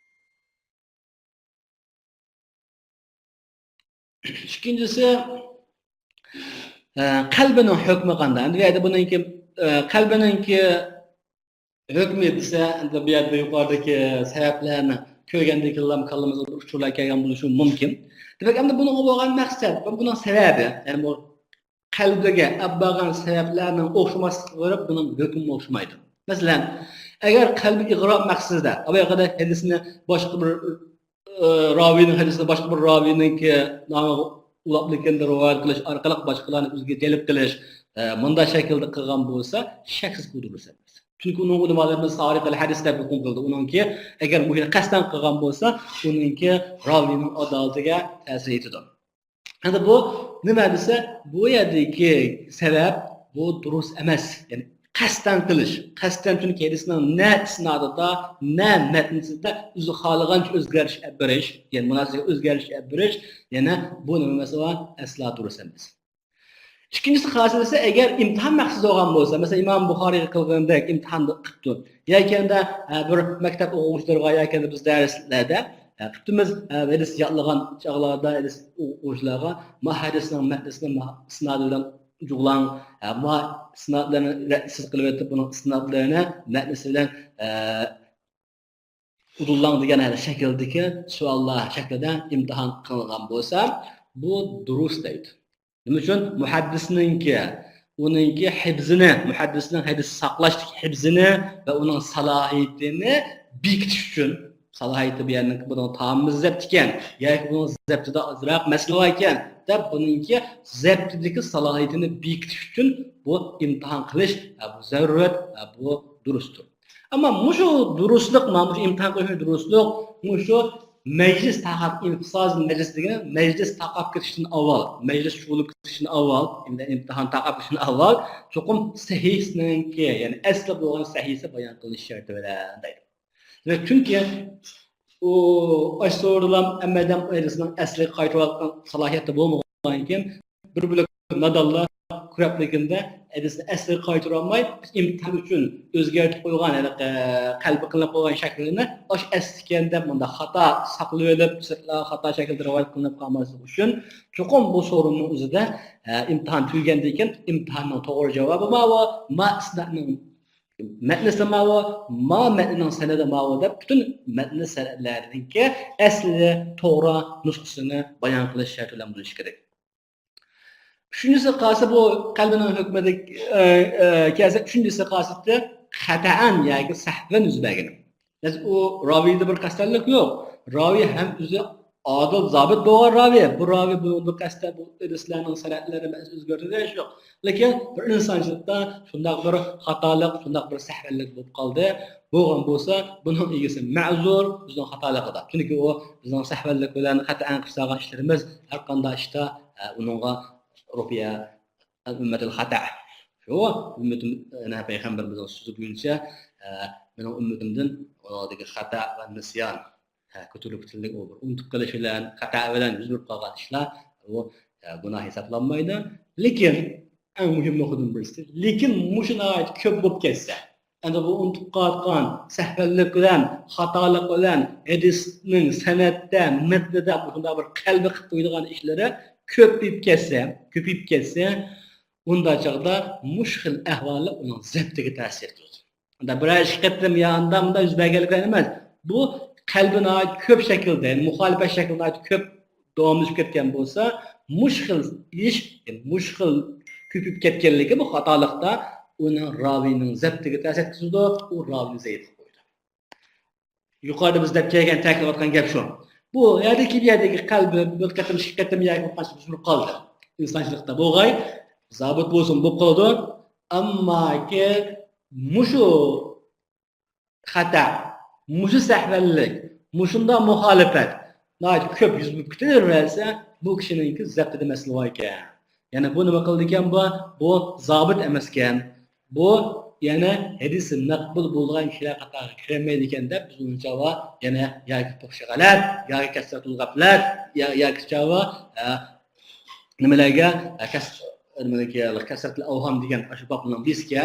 ئىككىنچىسى، ئە، قەلبىنىڭ ھۆكمى قانداق؟ ئەمدى بۇ يەردە بۇنىڭكى، ئە، قەلبىنىڭكى ھۆكمى دېسە، ئەمدى بۇ يەردە يۇقىرىدىكى سەۋەبلەرنى كۆرگەندىن كېيىنلا كاللىمىزغا بىر ئۇچۇرلار كەلگەن بولۇشى مۇمكىن. دېمەك، ئەمدى بۇنىڭغا بولغان مەقسەت، بۇ، بۇنىڭ سەۋەبى، يەنى بۇ قەلبىگە ئەپ بارغان سەۋەبلەرنىڭ ئوخشىماسلىقىغا كۆرە بۇنىڭ ھۆكمى ئوخشىمايدۇ. مەسىلەن، ئەگەر قەلبى ئىغراپ مەقسىتىدە، ئاۋۋالقىدەك ھەدىسنى باشقا بىر، ئە، راۋىنىڭ ھەدىسىنى باشقا بىر راۋىنىڭكى نامىغا ئۇلاپ رىۋايەت قىلىش ئارقىلىق باشقىلارنى ئۆزىگە جەلپ قىلىش، ئە، مۇنداق شەكىلدە قىلغان بولسا، شەكسىز بۇ دۇرۇس ئەمەس. چۈنكى ئۇنىڭ ئۆلىمالىرىمىز سارىقىل ھەدىس دەپ ھۆكۈم قىلدى. ئۇنىڭكى ئەگەر مۇشۇنى قەستەن قىلغان بولسا، ئۇنىڭكى راۋىنىڭ ئادالىتىگە تەسىر يېتىدۇ. ئەمدى بۇ نېمە دېسە، بۇ يەردىكى سەۋەب بۇ دۇرۇس ئەمەس. يەنى قەستەن قىلىش. قەستەن، چۈنكى ھەدىسنىڭ نە ئىسنادىدا، نە مەتنىسىدە ئۆزى خالىغانچە ئۆزگەرتىش ئەپ بېرىش، يەنى مۇناسىۋەتكە ئۆزگەرتىش ئەپ بېرىش، يەنە بۇ نېمە ئەمەس، ئەسلا دۇرۇس ئەمەس. ئىككىنچىسى، خاسىيىتى، ئەگەر ئىمتىھان مەقسىتى بولغان بولسا، مەسىلەن، ئىمام بۇخارىيغا قىلغىنىدەك ئىمتىھان قىپتۇ. ياكى ئەمدى، ئە، بىر مەكتەپ ئوقۇغۇچىلىرىغا ياكى بىز دەرسلەردە، ئە، قىپتىمىز، ئە، ھەدىس يادلىغان چاغلاردا ھەدىس ئوقۇغۇچىلارغا ما ھەدىسنىڭ مەتنىسىنى ما ئىسنادى بىلەن جۇغلاڭ، ئە، ما ئىسنادلىرىنى رەتسىز قىلىۋېتىپ، بۇنىڭ ئىسنادلىرىنى مەتنىسى بىلەن، ئە، ئۇدۇللاڭ دېگەن ھەر شەكىلدىكى سوئاللار شەكلىدە ئىمتىھان قىلىنغان بولسا، بۇ دۇرۇس دەيدۇ. نېمە ئۈچۈن؟ مۇھەددىسنىڭكى، ئۇنىڭكى ھىپزىنى، مۇھەددىسنىڭ ھەدىس ساقلاشتىكى ھىپزىنى ۋە ئۇنىڭ سالاھىيىتىنى بېكىتىش ئۈچۈن، سالاھىيىتى بۇ يەرنىڭ، بۇنىڭ تامىمى زەپت ئىكەن ياكى بۇنىڭ زەپتىدە ئازراق مەسىلە بار ئىكەن دەپ، بۇنىڭكى زەپتىدىكى سالاھىيىتىنى بېكىتىش ئۈچۈن بۇ ئىمتىھان قىلىش، بۇ زەرۇرەت، بۇ دۇرۇستۇر. ئەمما مۇشۇ دۇرۇسلۇق، مانا مۇشۇ ئىمتىھان قىلىش دۇرۇسلۇق، مۇشۇ مەجلىس تاقاپ، ئىنفىساز مەجلىس دېگىنى مەجلىس تاقاپ كېتىشتىن ئاۋۋال، مەجلىس شۇغۇللىنىپ كېتىشتىن ئاۋۋال، ئىمتىھان تاقاپ كېتىشتىن ئاۋۋال چوقۇم سەھىھىسىنىڭكى، يەنى ئەسلى بولغان سەھىھىسى بايان قىلىنىشى شەرتى بىلەن دەيدۇ. دېمەك، چۈنكى ئۇ ئاشۇ سورۇندا ھەممەدەم ئەسلىگە قايتۇرۇۋاتقان سالاھىيەتتە بولمىغاندىكىن، بىر بۆلەك نادانلار كۆرەپلىكىندە ھەدىسنى ئەسلىگە قايتۇرالماي، بىز ئىمتىھان ئۈچۈن ئۆزگەرتىپ قويغان، ھېلىقى قەلبى قىلىنىپ قويغان شەكلىنى ئاشۇ ئەسلىكەن دەپ مۇنداق خاتا ساقلىۋېلىپ، سىرتلارغا خاتا شەكىلدە رىۋايەت قىلىنىپ قالماسلىقى ئۈچۈن، چوقۇم بۇ سورۇننىڭ ئۆزىدە، ئە، ئىمتىھان تۈگىگەندىن كېيىن ئىمتىھاننىڭ توغرا جاۋابى ماۋۇ، ما ئىسنادنىڭ مەتنىسى ماۋۇ، ما مەتنىنىڭ سەنەدى ماۋۇ دەپ پۈتۈن مەتنى سەنەدلەرنىڭكى ئەسلى توغرا نۇسخىسىنى بايان قىلىش شەرتى بىلەن بولۇشى كېرەك. ئۈچىنچىسى قالسا بۇ قەلبىنىڭ ھۆكمىدە، ئە، ئە، كەلسە، ئۈچىنچىسى قالسا خاتائەن ياكى سەھۋەن يۈز بەرگىنى. ئۇ راۋىدا بىر قەستەنلىك يوق. راۋى ھەم ئۆزى ئادىل، زابىت بولغان راۋى. بۇ راۋى بۇ، بۇ قەستەن بۇ ھەدىسلەرنىڭ سەنەدلىرىنى ئۆزگەرتىدىغان ئىش يوق. لېكىن بىر ئىنسانچىلىقتا شۇنداق بىر خاتالىق، شۇنداق بىر سەھۋەنلىك بولۇپ قالدى. بولغان بولسا، بۇنىڭ ئىگىسى مەزۇر، بىزنىڭ خاتالىقىدا. چۈنكى ئۇ بىزنىڭ سەھۋەنلىك بىلەن، خاتائەن قىلىپ سالغان ئىشلىرىمىز ھەر قانداق ئىشتا، ئە، ئۇنىڭغا رۇببى ئۈممەتىل خاتا. شۇ ئۈممىتىم، يەنە پەيغەمبىرىمىزنىڭ سۆزى بويىچە، ئە، مېنىڭ ئۈممىتىمدىن ئۇنىڭدىكى خاتا ۋە نىسيان، ئە، كۆتۈرۈلۈپ كېتىلدى، ئۇ بىر ئۇنتۇپ قېلىش بىلەن، خاتا بىلەن يۈز بېرىپ قالغان ئىشلار، ئۇ، ئە، گۇناھ ھېسابلانمايدۇ. لېكىن ئەڭ مۇھىم نۇقتىدىن بىرسى، لېكىن مۇشۇ ناھايىتى كۆپ بولۇپ كەتسە، ئەمدى بۇ ئۇنتۇپ قالغان سەھۋەنلىك بىلەن، خاتالىق بىلەن ھەدىسنىڭ سەنەدتە، مەتنىدە مۇشۇنداق بىر قەلبى قىلىپ قويىدىغان ئىشلىرى كۆپىيىپ كەتسە، كۆپىيىپ كەتسە، ئۇنداق چاغدا مۇشۇ خىل ئەھۋاللار ئۇنىڭ زەپتىگە تەسىر قىلىدۇ. ئاندا بىرەر ئىككى قېتىم يا ئاندا مۇندا يۈز بەرگەنلىك ئەمەس. بۇ قەلبى ناھايىتى كۆپ شەكىلدە، يەنى مۇخالىپەت شەكلى ناھايىتى كۆپ داۋاملىشىپ كەتكەن بولسا، مۇشۇ خىل ئىش، يەنى مۇشۇ خىل كۆپىيىپ كەتكەنلىكى بۇ خاتالىقتا ئۇنىڭ راۋىنىڭ زەپتىگە تەسىر يەتكۈزىدۇ، ئۇ راۋىنى زەئىپ قىلىپ قويىدۇ. يۇقىرىدا بىز دەپ كەلگەن، تەكىتلەۋاتقان گەپ شۇ. بۇ يەردىكى، بۇ يەردىكى قەلبى بىر قېتىم، ئىككى قېتىم ياكى بولمىسا بۇزۇلۇپ قالدى. ئىنسانچىلىقتا بولغاي، زابىت بولسۇن، بولۇپ قالىدۇ. ئەمماكى مۇشۇ خاتا، مۇشۇ سەھۋەنلىك، مۇشۇنداق مۇخالىپەت ناھايىتى كۆپ يۈز بېرىپ كېتىۋېرىۋەرسە، بۇ كىشىنىڭكى زەپتىدە مەسىلە بار ئىكەن. يەنى بۇ نېمە قىلىدىكەن بۇ؟ بۇ زابىت ئەمەسكەن. بۇ يەنە ھەدىسى مەقبۇل بولىدىغان كىشىلەر قاتارىغا كىرەلمەيدىكەن دەپ، بىز ئۇنچە ۋا يەنە ياكى پۇخشى غەلەت، ياكى كەسرەتۇل غەپلەت، يا-، ياكى چاۋا، ئە، نېمىلەرگە، ئە، كەس-، نېمىلەرگە، كەسرەتۇل ئەۋھام دېگەن ئاشۇ بابنىڭ بىسكە،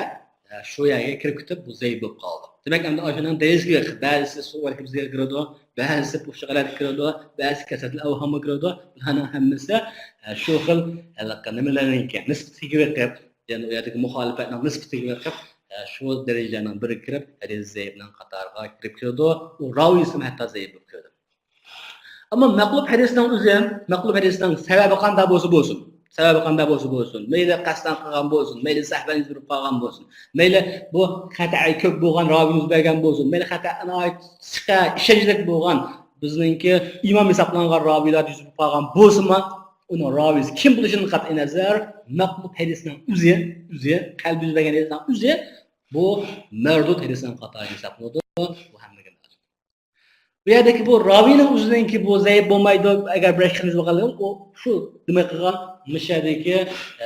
ئە، شۇ يەرگە كىرىپ كېتىپ، بۇ زەئىپ بولۇپ قالدى. دېمەك، ئەمدى ئاشۇنىڭ دەرىجىسىگە، بەزىسى سۇغۇر ھىفزىگە كىرىدۇ، بەزىسى پۇخشى غەلەتكە كىرىدۇ، بەزىسى كەسرەتۇل ئەۋھامغا كىرىدۇ. بۇلارنىڭ ھەممىسى، ئە، شۇ خىل، ھېلىقى نېمىلەرنىڭكى نىسبىتىگە بېقىپ، يەنى ئۇ يەردىكى مۇخالىپەتنىڭ نىسبىتىگە بېقىپ، ئە، شۇ دەرىجىلەرنىڭ بىرىگە كىرىپ، ھەدىس زەئىپنىڭ قاتارىغا كىرىپ كېلىدۇ. ئۇ راۋىيسىمۇ ھەتتا زەئىپ بولۇپ كېلىدۇ. ئەمما مەقلۇب ھەدىسنىڭ ئۆزى، مەقلۇب ھەدىسنىڭ سەۋەبى قانداق بولسا بولسۇن، سەۋەبى قانداق بولسا بولسۇن، مەيلى قەستەن قىلغان بولسۇن، مەيلى سەھۋەن يۈز بېرىپ قالغان بولسۇن، مەيلى بۇ خاتا كۆپ بولغان راۋى يۈز بەرگەن بولسۇن، مەيلى خاتا ناھايىتى سىقا، ئىشەنچلىك بولغان، بىزنىڭكى ئىمام ھېسابلانغان راۋىلار يۈز بېرىپ قالغان بولسىمۇ، ئۇنىڭ راۋىسى كىم بولۇشىدىن قەتئىينەزەر، مەقلۇب ھەدىسنىڭ ئۆزى، ئۆزى، قەلبى يۈز بەرگەن ھەدىسنىڭ ئۆزى، بۇ مەردۇد ھەدىسنىڭ قاتارىغا ھېسابلىنىدۇ. بۇ ھەممىگە مەلۇم. بۇ يەردىكى بۇ راۋىنىڭ ئۆزىنىڭكى بۇ زەئىپ بولمايدۇ، ئەگەر بىرەر كىشى بولغانلىقى، ئۇ شۇ دېمەك قىلغان مۇشۇ يەردىكى،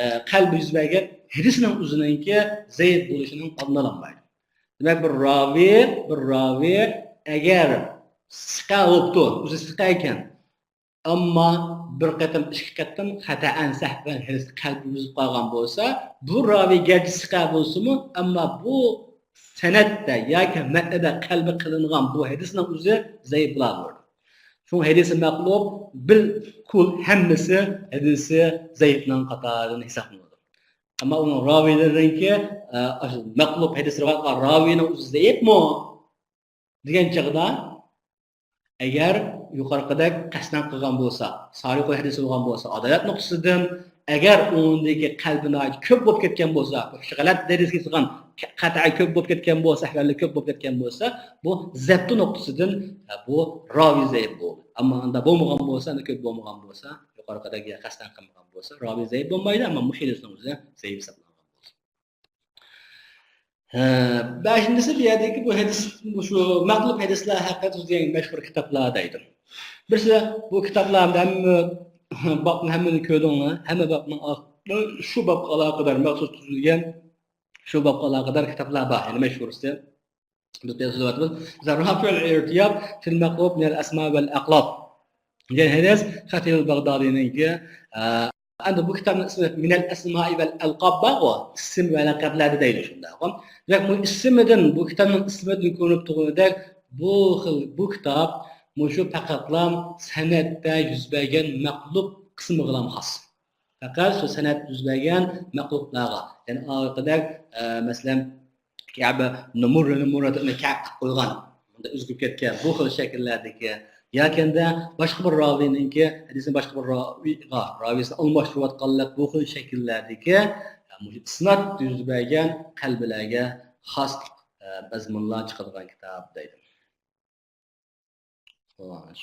ئە، قەلبى يۈز بەرگەن ھەدىسنىڭ ئۆزىنىڭكى زەئىپ بولۇشىنىڭ ئالدىنى ئالالمايدۇ. دېمەك، بىر راۋى، بىر راۋى ئەگەر سىقا بوپتۇ، ئۆزى سىقا ئىكەن، ئەمما بىر قېتىم، ئىككى قېتىم خاتائەن، سەھۋەن ھەدىسكە قەلبى يۈزۈپ قالغان بولسا، بۇ راۋى گەرچە سىقا بولسىمۇ، ئەمما بۇ سەنەدتە ياكى مەتندە قەلبى قىلىنغان بۇ ھەدىسنىڭ ئۆزى زەئىپ بولاۋېرىدۇ. شۇڭا ھەدىسى مەقلۇب بىلكۇل ھەممىسى ھەدىسى زەئىپنىڭ قاتارىدىن ھېسابلىنىدۇ. ئەمما ئۇنىڭ راۋىلىرىنىڭكى، ئە، ئاشۇ مەقلۇب ھەدىس رىۋايەت قىلغان راۋىنىڭ ئۆزى زەئىپمۇ؟ دېگەن چاغدا، ئەگەر يۇقىرىقىدەك قەستەن قىلغان بولسا، سارىقۇل ھەدىس بولغان بولسا، ئادالەت نۇقتىسىدىن، ئەگەر ئۇنىڭدىكى قەلبى ناھايىتى كۆپ بولۇپ كەتكەن بولسا، غەلەت دەرىجىگە كەلگەن، خاتا كۆپ بولۇپ كەتكەن بولسا، ئەھۋالى كۆپ بولۇپ كەتكەن بولسا، بۇ زەبتى نۇقتىسىدىن، بۇ راۋى زەئىپ بولدى. ئەمما ئاندا بولمىغان بولسا، ئاندا كۆپ بولمىغان بولسا، يۇقىرىقىدەك يا قەستەن قىلمىغان بولسا، راۋى زەئىپ بولمايدۇ، ئەمما مۇشۇ ھەدىسنىڭ ئۆزى زەئىپ ھېسابلانغان بولسا. ھە، بەشىنچىسى، بۇ يەردىكى بۇ ھەدىس، مۇشۇ مەقلۇب ھەدىسلەر ھەققىدە تۈزۈلگەن مەشھۇر كىتابلار دەيدۇ. بىرسى، بۇ كىتابلار ھەممە بابنى ھەممىنى كۆردۈڭلار، ھەممە بابنىڭ ئاخىرىدا شۇ بابقا ئالاقىدار مەخسۇس تۈزۈلگەن، شۇ بابقا ئالاقىدار كىتابلار بار، يەنە مەشھۇرسى. بىز بۇ يەردە سۆزلەۋاتىمىز. مىسال، رافىئۇل ئىرتىياب فىل مەقلۇب مىنەل ئەسما ۋەل ئەقلاب دېگەن ھەدىس خەتىبۇل بەغدادىنىڭكى، ئە، ئەمدى بۇ كىتابنىڭ ئىسمى مىنەل ئەسمائى ۋەل ئەلقاب بارغۇ، ئىسىم ۋە لەقەبلەردە دەيدۇ شۇنداققۇ. دېمەك، بۇ ئىسمىدىن، بۇ كىتابنىڭ ئىسمىدىن كۆرۈنۈپ تۇرغىنىدەك، بۇ خىل، بۇ كىتاب مۇشۇ پەقەتلا سەنەدتە يۈز بەرگەن مەقلۇب قىسمىغىلا خاس. پەقەت شۇ سەنەد يۈز بەرگەن مەقلۇبلارغا، يەنى ئارقىدەك، ئە، مەسىلەن، كەبە نۇمۇرىنى مۇراتىنى كەپ قىلىپ قويغان، بۇندا ئۈزۈلۈپ كەتكەن بۇ خىل شەكىللەردىكى، ياكى باشقا بىر راۋىنىڭكى ھەدىسنى باشقا بىر راۋىغا، راۋىسىنى ئالماشتۇرۇۋاتقانلىق بۇ خىل شەكىللەردىكى، مۇشۇ ئىسناد يۈز بەرگەن قەلبىلەرگە خاس، ئە، مەزمۇنلار چىقىدىغان كىتاب دەيدۇ. خوش.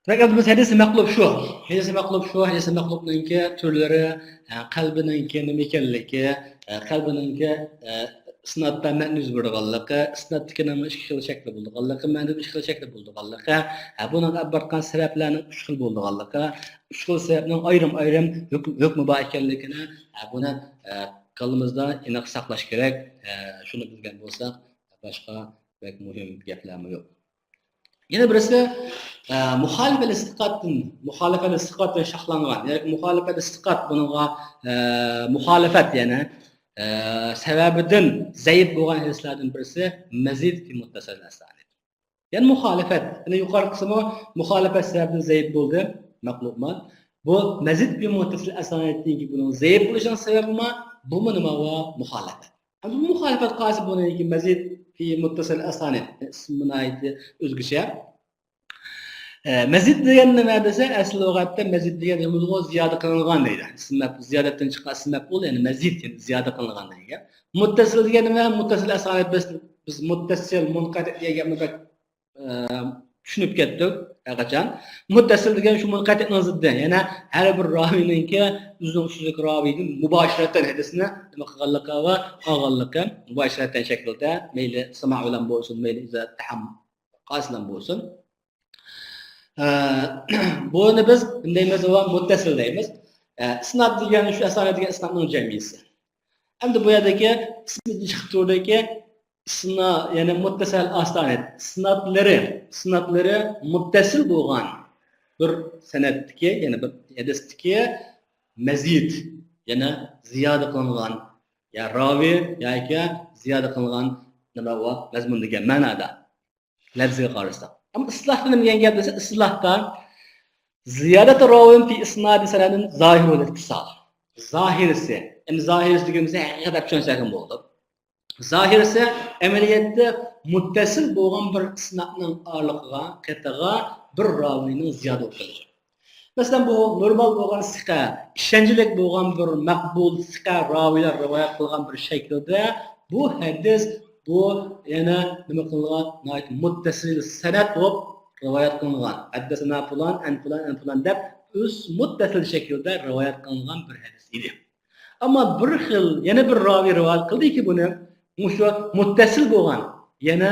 دېمەك، ئەمدى بىز ھەدىسى مەقلۇب شۇ. ھەدىسى مەقلۇب شۇ. ھەدىسى مەقلۇبنىڭكى تۈرلىرى، ئە، قەلبىنىڭكى نېمە ئىكەنلىكى، ئە، قەلبىنىڭكى، ئە، ئىسنادتا مەتن يۈز بېرىدىغانلىقى، ئىسنادتىكىنىڭ ئىككى خىل شەكلى بولىدىغانلىقى، مەتندە ئۈچ خىل شەكلى بولىدىغانلىقى، ئە، بۇنىڭغا ئەپ بارقان سەۋەبلەرنىڭ ئۈچ خىل بولىدىغانلىقى، ئۈچ خىل سەۋەبنىڭ ئايرىم-ئايرىم ھۆكمى، ھۆكمى بار ئىكەنلىكىنى، ئە، بۇنى، ئە، كاللىمىزدا ئېنىق ساقلاش كېرەك. ئە، شۇنى بىلگەن بولساق، باشقا بەك مۇھىم گەپلەرمۇ يوق. يەنە بىرسى، ئە، مۇخالىپە ئىستىقاتتىن، مۇخالىپە ئىستىقاتتىن شاخلانغان، يەنى مۇخالىپە ئىستىقات بۇنىڭغا، ئە، مۇخالىپەت، يەنى، ئە، سەۋەبىدىن زەئىپ بولغان ھەدىسلەردىن بىرسى مەزىد فى مۇتتەسىل ئەسانىد. يەنى مۇخالىپەت، يەنى يۇقىرىقىسىمۇ مۇخالىپەت سەۋەبىدىن زەئىپ بولدى، مەقلۇبما. بۇ مەزىد فى مۇتتەسىل ئەسانىدتىكى بۇنىڭ زەئىپ بولۇشىنىڭ سەۋەبىمۇ، بۇمۇ نېمە؟ مۇخالىپەت. ئەمدى مۇخالىپەت قايسى بۇنىڭكى مەزىد في مۇتتەسىل ئەسانىد؟ ئىسمى ناھايىتى ئۆزگىچە. ئە، مەزىد دېگەن نېمە دېسە، ئەسلى لۇغەتتە مەزىد دېگەن نېمە؟ زىيادە قىلىنغان دەيدۇ. ئىسم مەپ-، زىيادەتتىن چىققان ئىسم مەپئۇل، يەنى مەزىد، يەنى زىيادە قىلىنغان دېگەن گەپ. مۇتتەسىل دېگەن نېمە؟ مۇتتەسىل ئەسانىد بىز، بىز مۇتتەسىل، مۇنقەتىئ دېگەن گەپنى بەك، ئە، چۈشىنىپ كەتتۇق ھەرقاچان. مۇتتەسىل دېگەن شۇ مۇنقەتىئنىڭ زىددى. يەنى ھەر بىر راۋىينىڭكى ئۆزىنىڭ ئۈستىدىكى راۋىيدىن مۇباشىرەتەن ھەدىسنى نېمە قىلغانلىقى ۋە ئالغانلىقى مۇباشىرەتەن شەكىلدە، مەيلى ساما بىلەن بولسۇن، مەيلى ئىزا تەھەم قايسى بىلەن بولسۇن. ئە، بۇنى بىز نېمە دەيمىز؟ مۇتتەسىل دەيمىز. ئە، ئىسناد دېگەن شۇ ئەسانىد دېگەن ئىسنادنىڭ جەمئىيسى. ئەمدى بۇ يەردىكى ئىسمىدىن چىقىپ تۇرىدۇكى، ئىسنا-، يەنى مۇتتەسىل ئاسانىد. ئىسنادلىرى، ئىسنادلىرى مۇتتەسىل بولغان بىر سەنەدتىكى، يەنى بىر ھەدىستىكى مەزىد، يەنى زىيادە قىلىنغان يا راۋى ياكى زىيادە قىلىنغان نېمە ئۇ مەزمۇن دېگەن مەنادا. لەپزىگە قارىساق. ئەمما ئىسلاھتا نېمە دېگەن گەپ دېسە، ئىسلاھتا زىيادەتۇ راۋىن في إسناد سند ظاهر الاتصال. زاھىرىسى. ئەمدى زاھىرىسى دېگىنىمىزنى ھەقىقەت دەپ چۈشەنسەكمۇ بولىدۇ. زاھىرىسى ئەمەلىيەتتە مۇتتەسىل بولغان بىر ئىسنادنىڭ ئارىلىقىغا، قېتىغا بىر راۋىنىڭ زىيادە بولۇپ قېلىشى. مەسىلەن، بۇ نورمال بولغان سىقە، ئىشەنچلىك بولغان بىر مەقبۇل سىقە راۋىيلار رىۋايەت قىلغان بىر شەكىلدە بۇ ھەدىس، بۇ يەنە نېمە قىلىنغان؟ ناھايىتى مۇتتەسىل سەنەد بولۇپ رىۋايەت قىلىنغان. ھەددەسەنا پۇلان، ئەن پۇلان، ئەن پۇلان دەپ ئۆز مۇتتەسىل شەكىلدە رىۋايەت قىلىنغان بىر ھەدىس ئىدى. ئەمما بىر خىل، يەنە بىر راۋى رىۋايەت قىلدىكى بۇنى، مۇشۇ مۇتتەسىل بولغان، يەنە،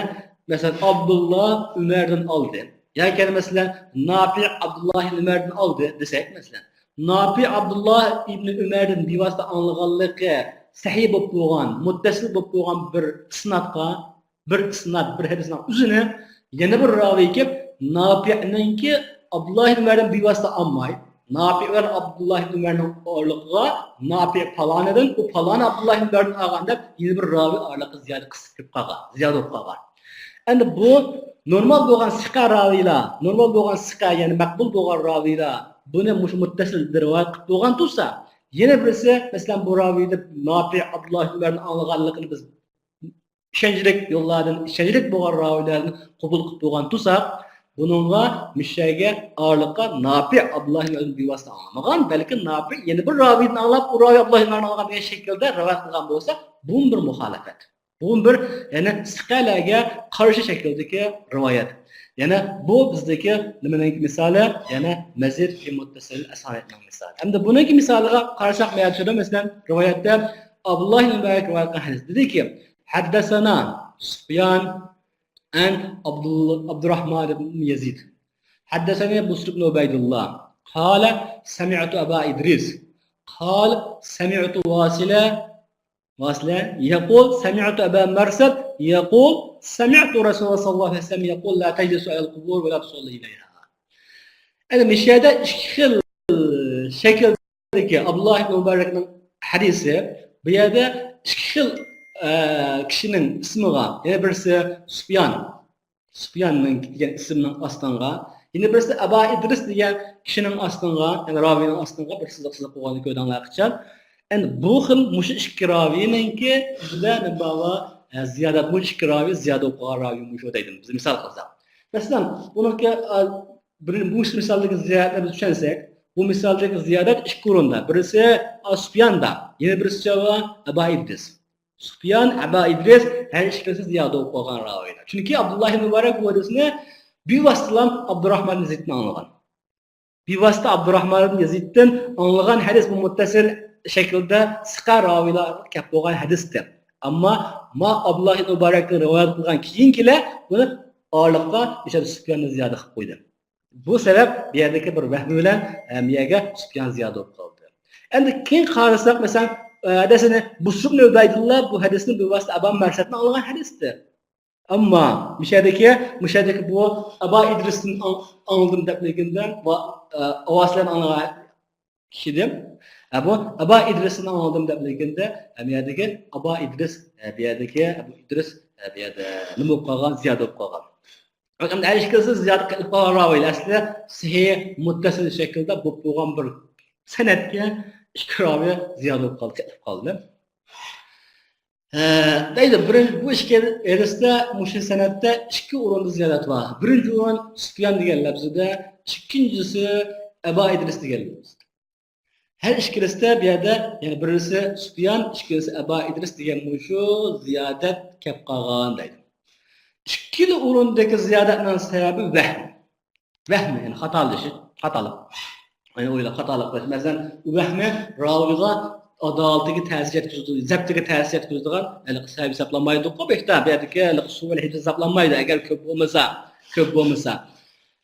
مەسىلەن، ئابدۇللا ئۆمەردىن ئالدى. ياكى، مەسىلەن، ناپىئ ئابدۇللا ئىبن ئۆمەردىن ئالدى دېسەك، مەسىلەن، ناپىئ ئابدۇللا ئىبن ئۆمەردىن بىۋاسىتە ئاڭلىغانلىقى سەھىھ بولۇپ بولغان، مۇتتەسىل بولۇپ بولغان بىر ئىسنادقا، بىر ئىسناد، بىر ھەدىسنىڭ ئۆزىنى يەنە بىر راۋى كېلىپ، ناپىئنىڭكى ئابدۇللا ئىبن ئۆمەردىن بىۋاسىتە ئالماي، ناپىئ بىلەن ئابدۇللا ئىبن ئۆمەرنىڭ ئارىلىقىغا ناپىئ پالانىدىن، ئۇ پالانى ئابدۇللا ئىبن ئۆمەردىن ئالغان دەپ، يەنە بىر راۋى ئارىلىققا زىيادە قىسىپ كىرىپ قالغان، زىيادە بولۇپ قالغان. ئەمدى بۇ نورمال بولغان سىقە راۋىيلار، نورمال بولغان سىقە، يەنى مەقبۇل بولغان راۋىيلار بۇنى مۇشۇ مۇتتەسىل رىۋايەت قىلىپ بولغان تۇرسا، يەنە بىرسى، مەسىلەن، بۇ راۋىي دەپ ناپىئ ئابدۇللا ئىبن ئۆمەردىن ئاڭلىغانلىقىنى بىز ئىشەنچلىك يوللاردىن، ئىشەنچلىك بولغان راۋىيلەردىن قوبۇل قىلىپ بولغان تۇرساق، بۇنىڭغا مۇشەگە ئارىلىققا ناپىئ ئابدۇللا ئىبن ئۆمەردىن بىۋاسىتە ئاڭلىمىغان، بەلكى ناپىئ يەنە بىر راۋىيدىن ئاڭلاپ، ئۇ راۋىي ئابدۇللا ئىبن ئۆمەردىن ئاڭلىغان دېگەن شەكىلدە رىۋايەت قىلغان بولسا، بۇمۇ بىر مۇخالىپەت. بۇمۇ بىر، يەنى سىقەلەرگە قارشى شەكىلدىكى رىۋايەت. يەنى بۇ بىزدىكى نېمىنىڭ مىسالى؟ يەنى مەزىد في مۇتتەسىل ئەسانىدنىڭ مىسالى. ئەمدى بۇنىڭكى مىسالىغا قارىساق، مەسىلەن، رىۋايەتتە ئابدۇللا ئىبن مۇبارەك رىۋايەت قىلغان ھەدىس دېدىكى، حدثنا سفيان عن عبد الله، عبد الرحمن بن يزيد. حدثني بسر بن عبيد الله. قال سمعت أبا إدريس. قال سمعت واصلة، واصلة يقول سمعت أبا مرثد يقول سمعت رسول الله صلى الله عليه وسلم يقول لا تجلسوا على القبور ولا تصلوا إليها. يەنى مۇشۇ يەردە ئىككى خىل شەكىلدىكى ئابدۇللا ئىبن مۇبارەكنىڭ ھەدىسى، بۇ يەردە ئىككى خىل، ئە، كىشىنىڭ ئىسمىغا، يەنە بىرسى سۇپيان، سۇپياننىڭ دېگەن ئىسىمنىڭ ئاستىغا، يەنە بىرسى ئەبا ئىدرىس دېگەن كىشىنىڭ ئاستىغا، يەنى راۋىنىڭ ئاستىغا بىر سىزىق سىزىق قويغاننى كۆردۈڭلار قاچان؟ يەنى بۇ خىل مۇشۇ ئىككى راۋىنىڭكى ئۆزىدە نېمە بار؟ ئە، زىيادەت، مۇشۇ ئىككى راۋى زىيادە بولۇپ قالغان راۋى مۇشۇ دەيدۇ، بىز مىسال قىلساق. مەسىلەن، بۇنىڭكى، ئە، بىر، بۇ مىسالدىكى زىيادەتنى بىز چۈشەنسەك، بۇ مىسالدىكى زىيادەت ئىككى ئورۇندا. بىرسى، ئە، سۇپياندا، يەنە بىرسى ئەبا ئىدرىس. سۇپيان، ئەبا ئىدرىس ھەر ئىككىلىسى زىيادە بولۇپ قالغان راۋىلار. چۈنكى ئابدۇللا ئىبن مۇبارەك بۇ ھەدىسنى بىۋاسىتە ئابدۇراھمان ئىبن يەزىدتىن ئاڭلىغان. بىۋاسىتە ئابدۇراھمان ئىبن يەزىدتىن ئاڭلىغان ھەدىس بۇ مۇتتەسىل شەكىلدە سىقە راۋىلارغا كەپ بولغان ھەدىستىر. ئەمما ما ئابدۇللا ئىبن مۇبارەكتىن رىۋايەت قىلغان كېيىنكىلەر بۇنى ئارىلىققا ئىشەدە سۇپياننى زىيادە قىلىپ قويدى. بۇ سەۋەب بۇ يەردىكى بىر ۋەھمى بىلەن، ئە، بۇ يەرگە سۇپيان زىيادە بولۇپ قالدى. ئەمدى كېيىن قارىساق، مەسىلەن، ئە، ھەدىسىنى بۇسر ئىبن ئۇبەيدۇللا بۇ ھەدىسنى بىۋاسىتە ئەبا مەرسەدتىن ئاڭلىغان ھەدىستى. ئەمما مۇشەدىكى، مۇشەدىكى بۇ ئەبا ئىدرىستىن ئاڭ-، ئاڭلىدىم دەپ لېكىندە ۋە، ئە، ئاۋازلارنى ئاڭلىغان كىشىدىن، ئە، بۇ ئەبا ئىدرىستىن ئاڭلىدىم دەپ لېكىندە، ئە، بۇ يەردىكى ئەبا ئىدرىس، ئە، بۇ يەردىكى ئەبۇ ئىدرىس، ئە، بۇ يەردە نېمە بولۇپ قالغان؟ زىيادە بولۇپ قالغان. ئەمدى ھەر ئىككىلىسى زىيادە قىلىپ قالغان راۋىلار ئەسلى سەھىھ مۇتتەسىل شەكىلدە بولۇپ بولغان بىر سەنەدكە ئىككى راۋى زىيادە بولۇپ قالدى، قېتىلىپ قالدى. ھە، دەيدۇ، بىرىنچى، بۇ ئىككى ھەدىستە، مۇشۇ سەنەدتە ئىككى ئورۇندا زىيادەت بار. بىرىنچى ئورۇن سۇپيان دېگەن لەپزىدە، ئىككىنچىسى ئەبا ئىدرىس دېگەن لەپزىدە. ھەر ئىككىلىسىدە بۇ يەردە، يەنى بىرسى سۇپيان، ئىككىنچىسى ئەبا ئىدرىس دېگەن مۇشۇ زىيادەت كەپ قالغان دەيدۇ. ئىككىلا ئورۇندىكى زىيادەتنىڭ سەۋەبى ۋەھىم. ۋەھمى، يەنى خاتالىشىش، خاتالىق. يەنى ئويلاپ خاتالىق قىلىش. مەسىلەن، ئۇ ۋەھمى راۋىغا ئادالىتىگە تەسىر يەتكۈزىدۇ، زەپتىگە تەسىر يەتكۈزىدىغان ھېلىقى سەۋەب ھېسابلانمايدۇقۇ، بۇ يەردە بۇ يەردىكى ھېلىقى سۇ ۋەل ھەدىس ھېسابلانمايدۇ، ئەگەر كۆپ بولمىسا، كۆپ بولمىسا.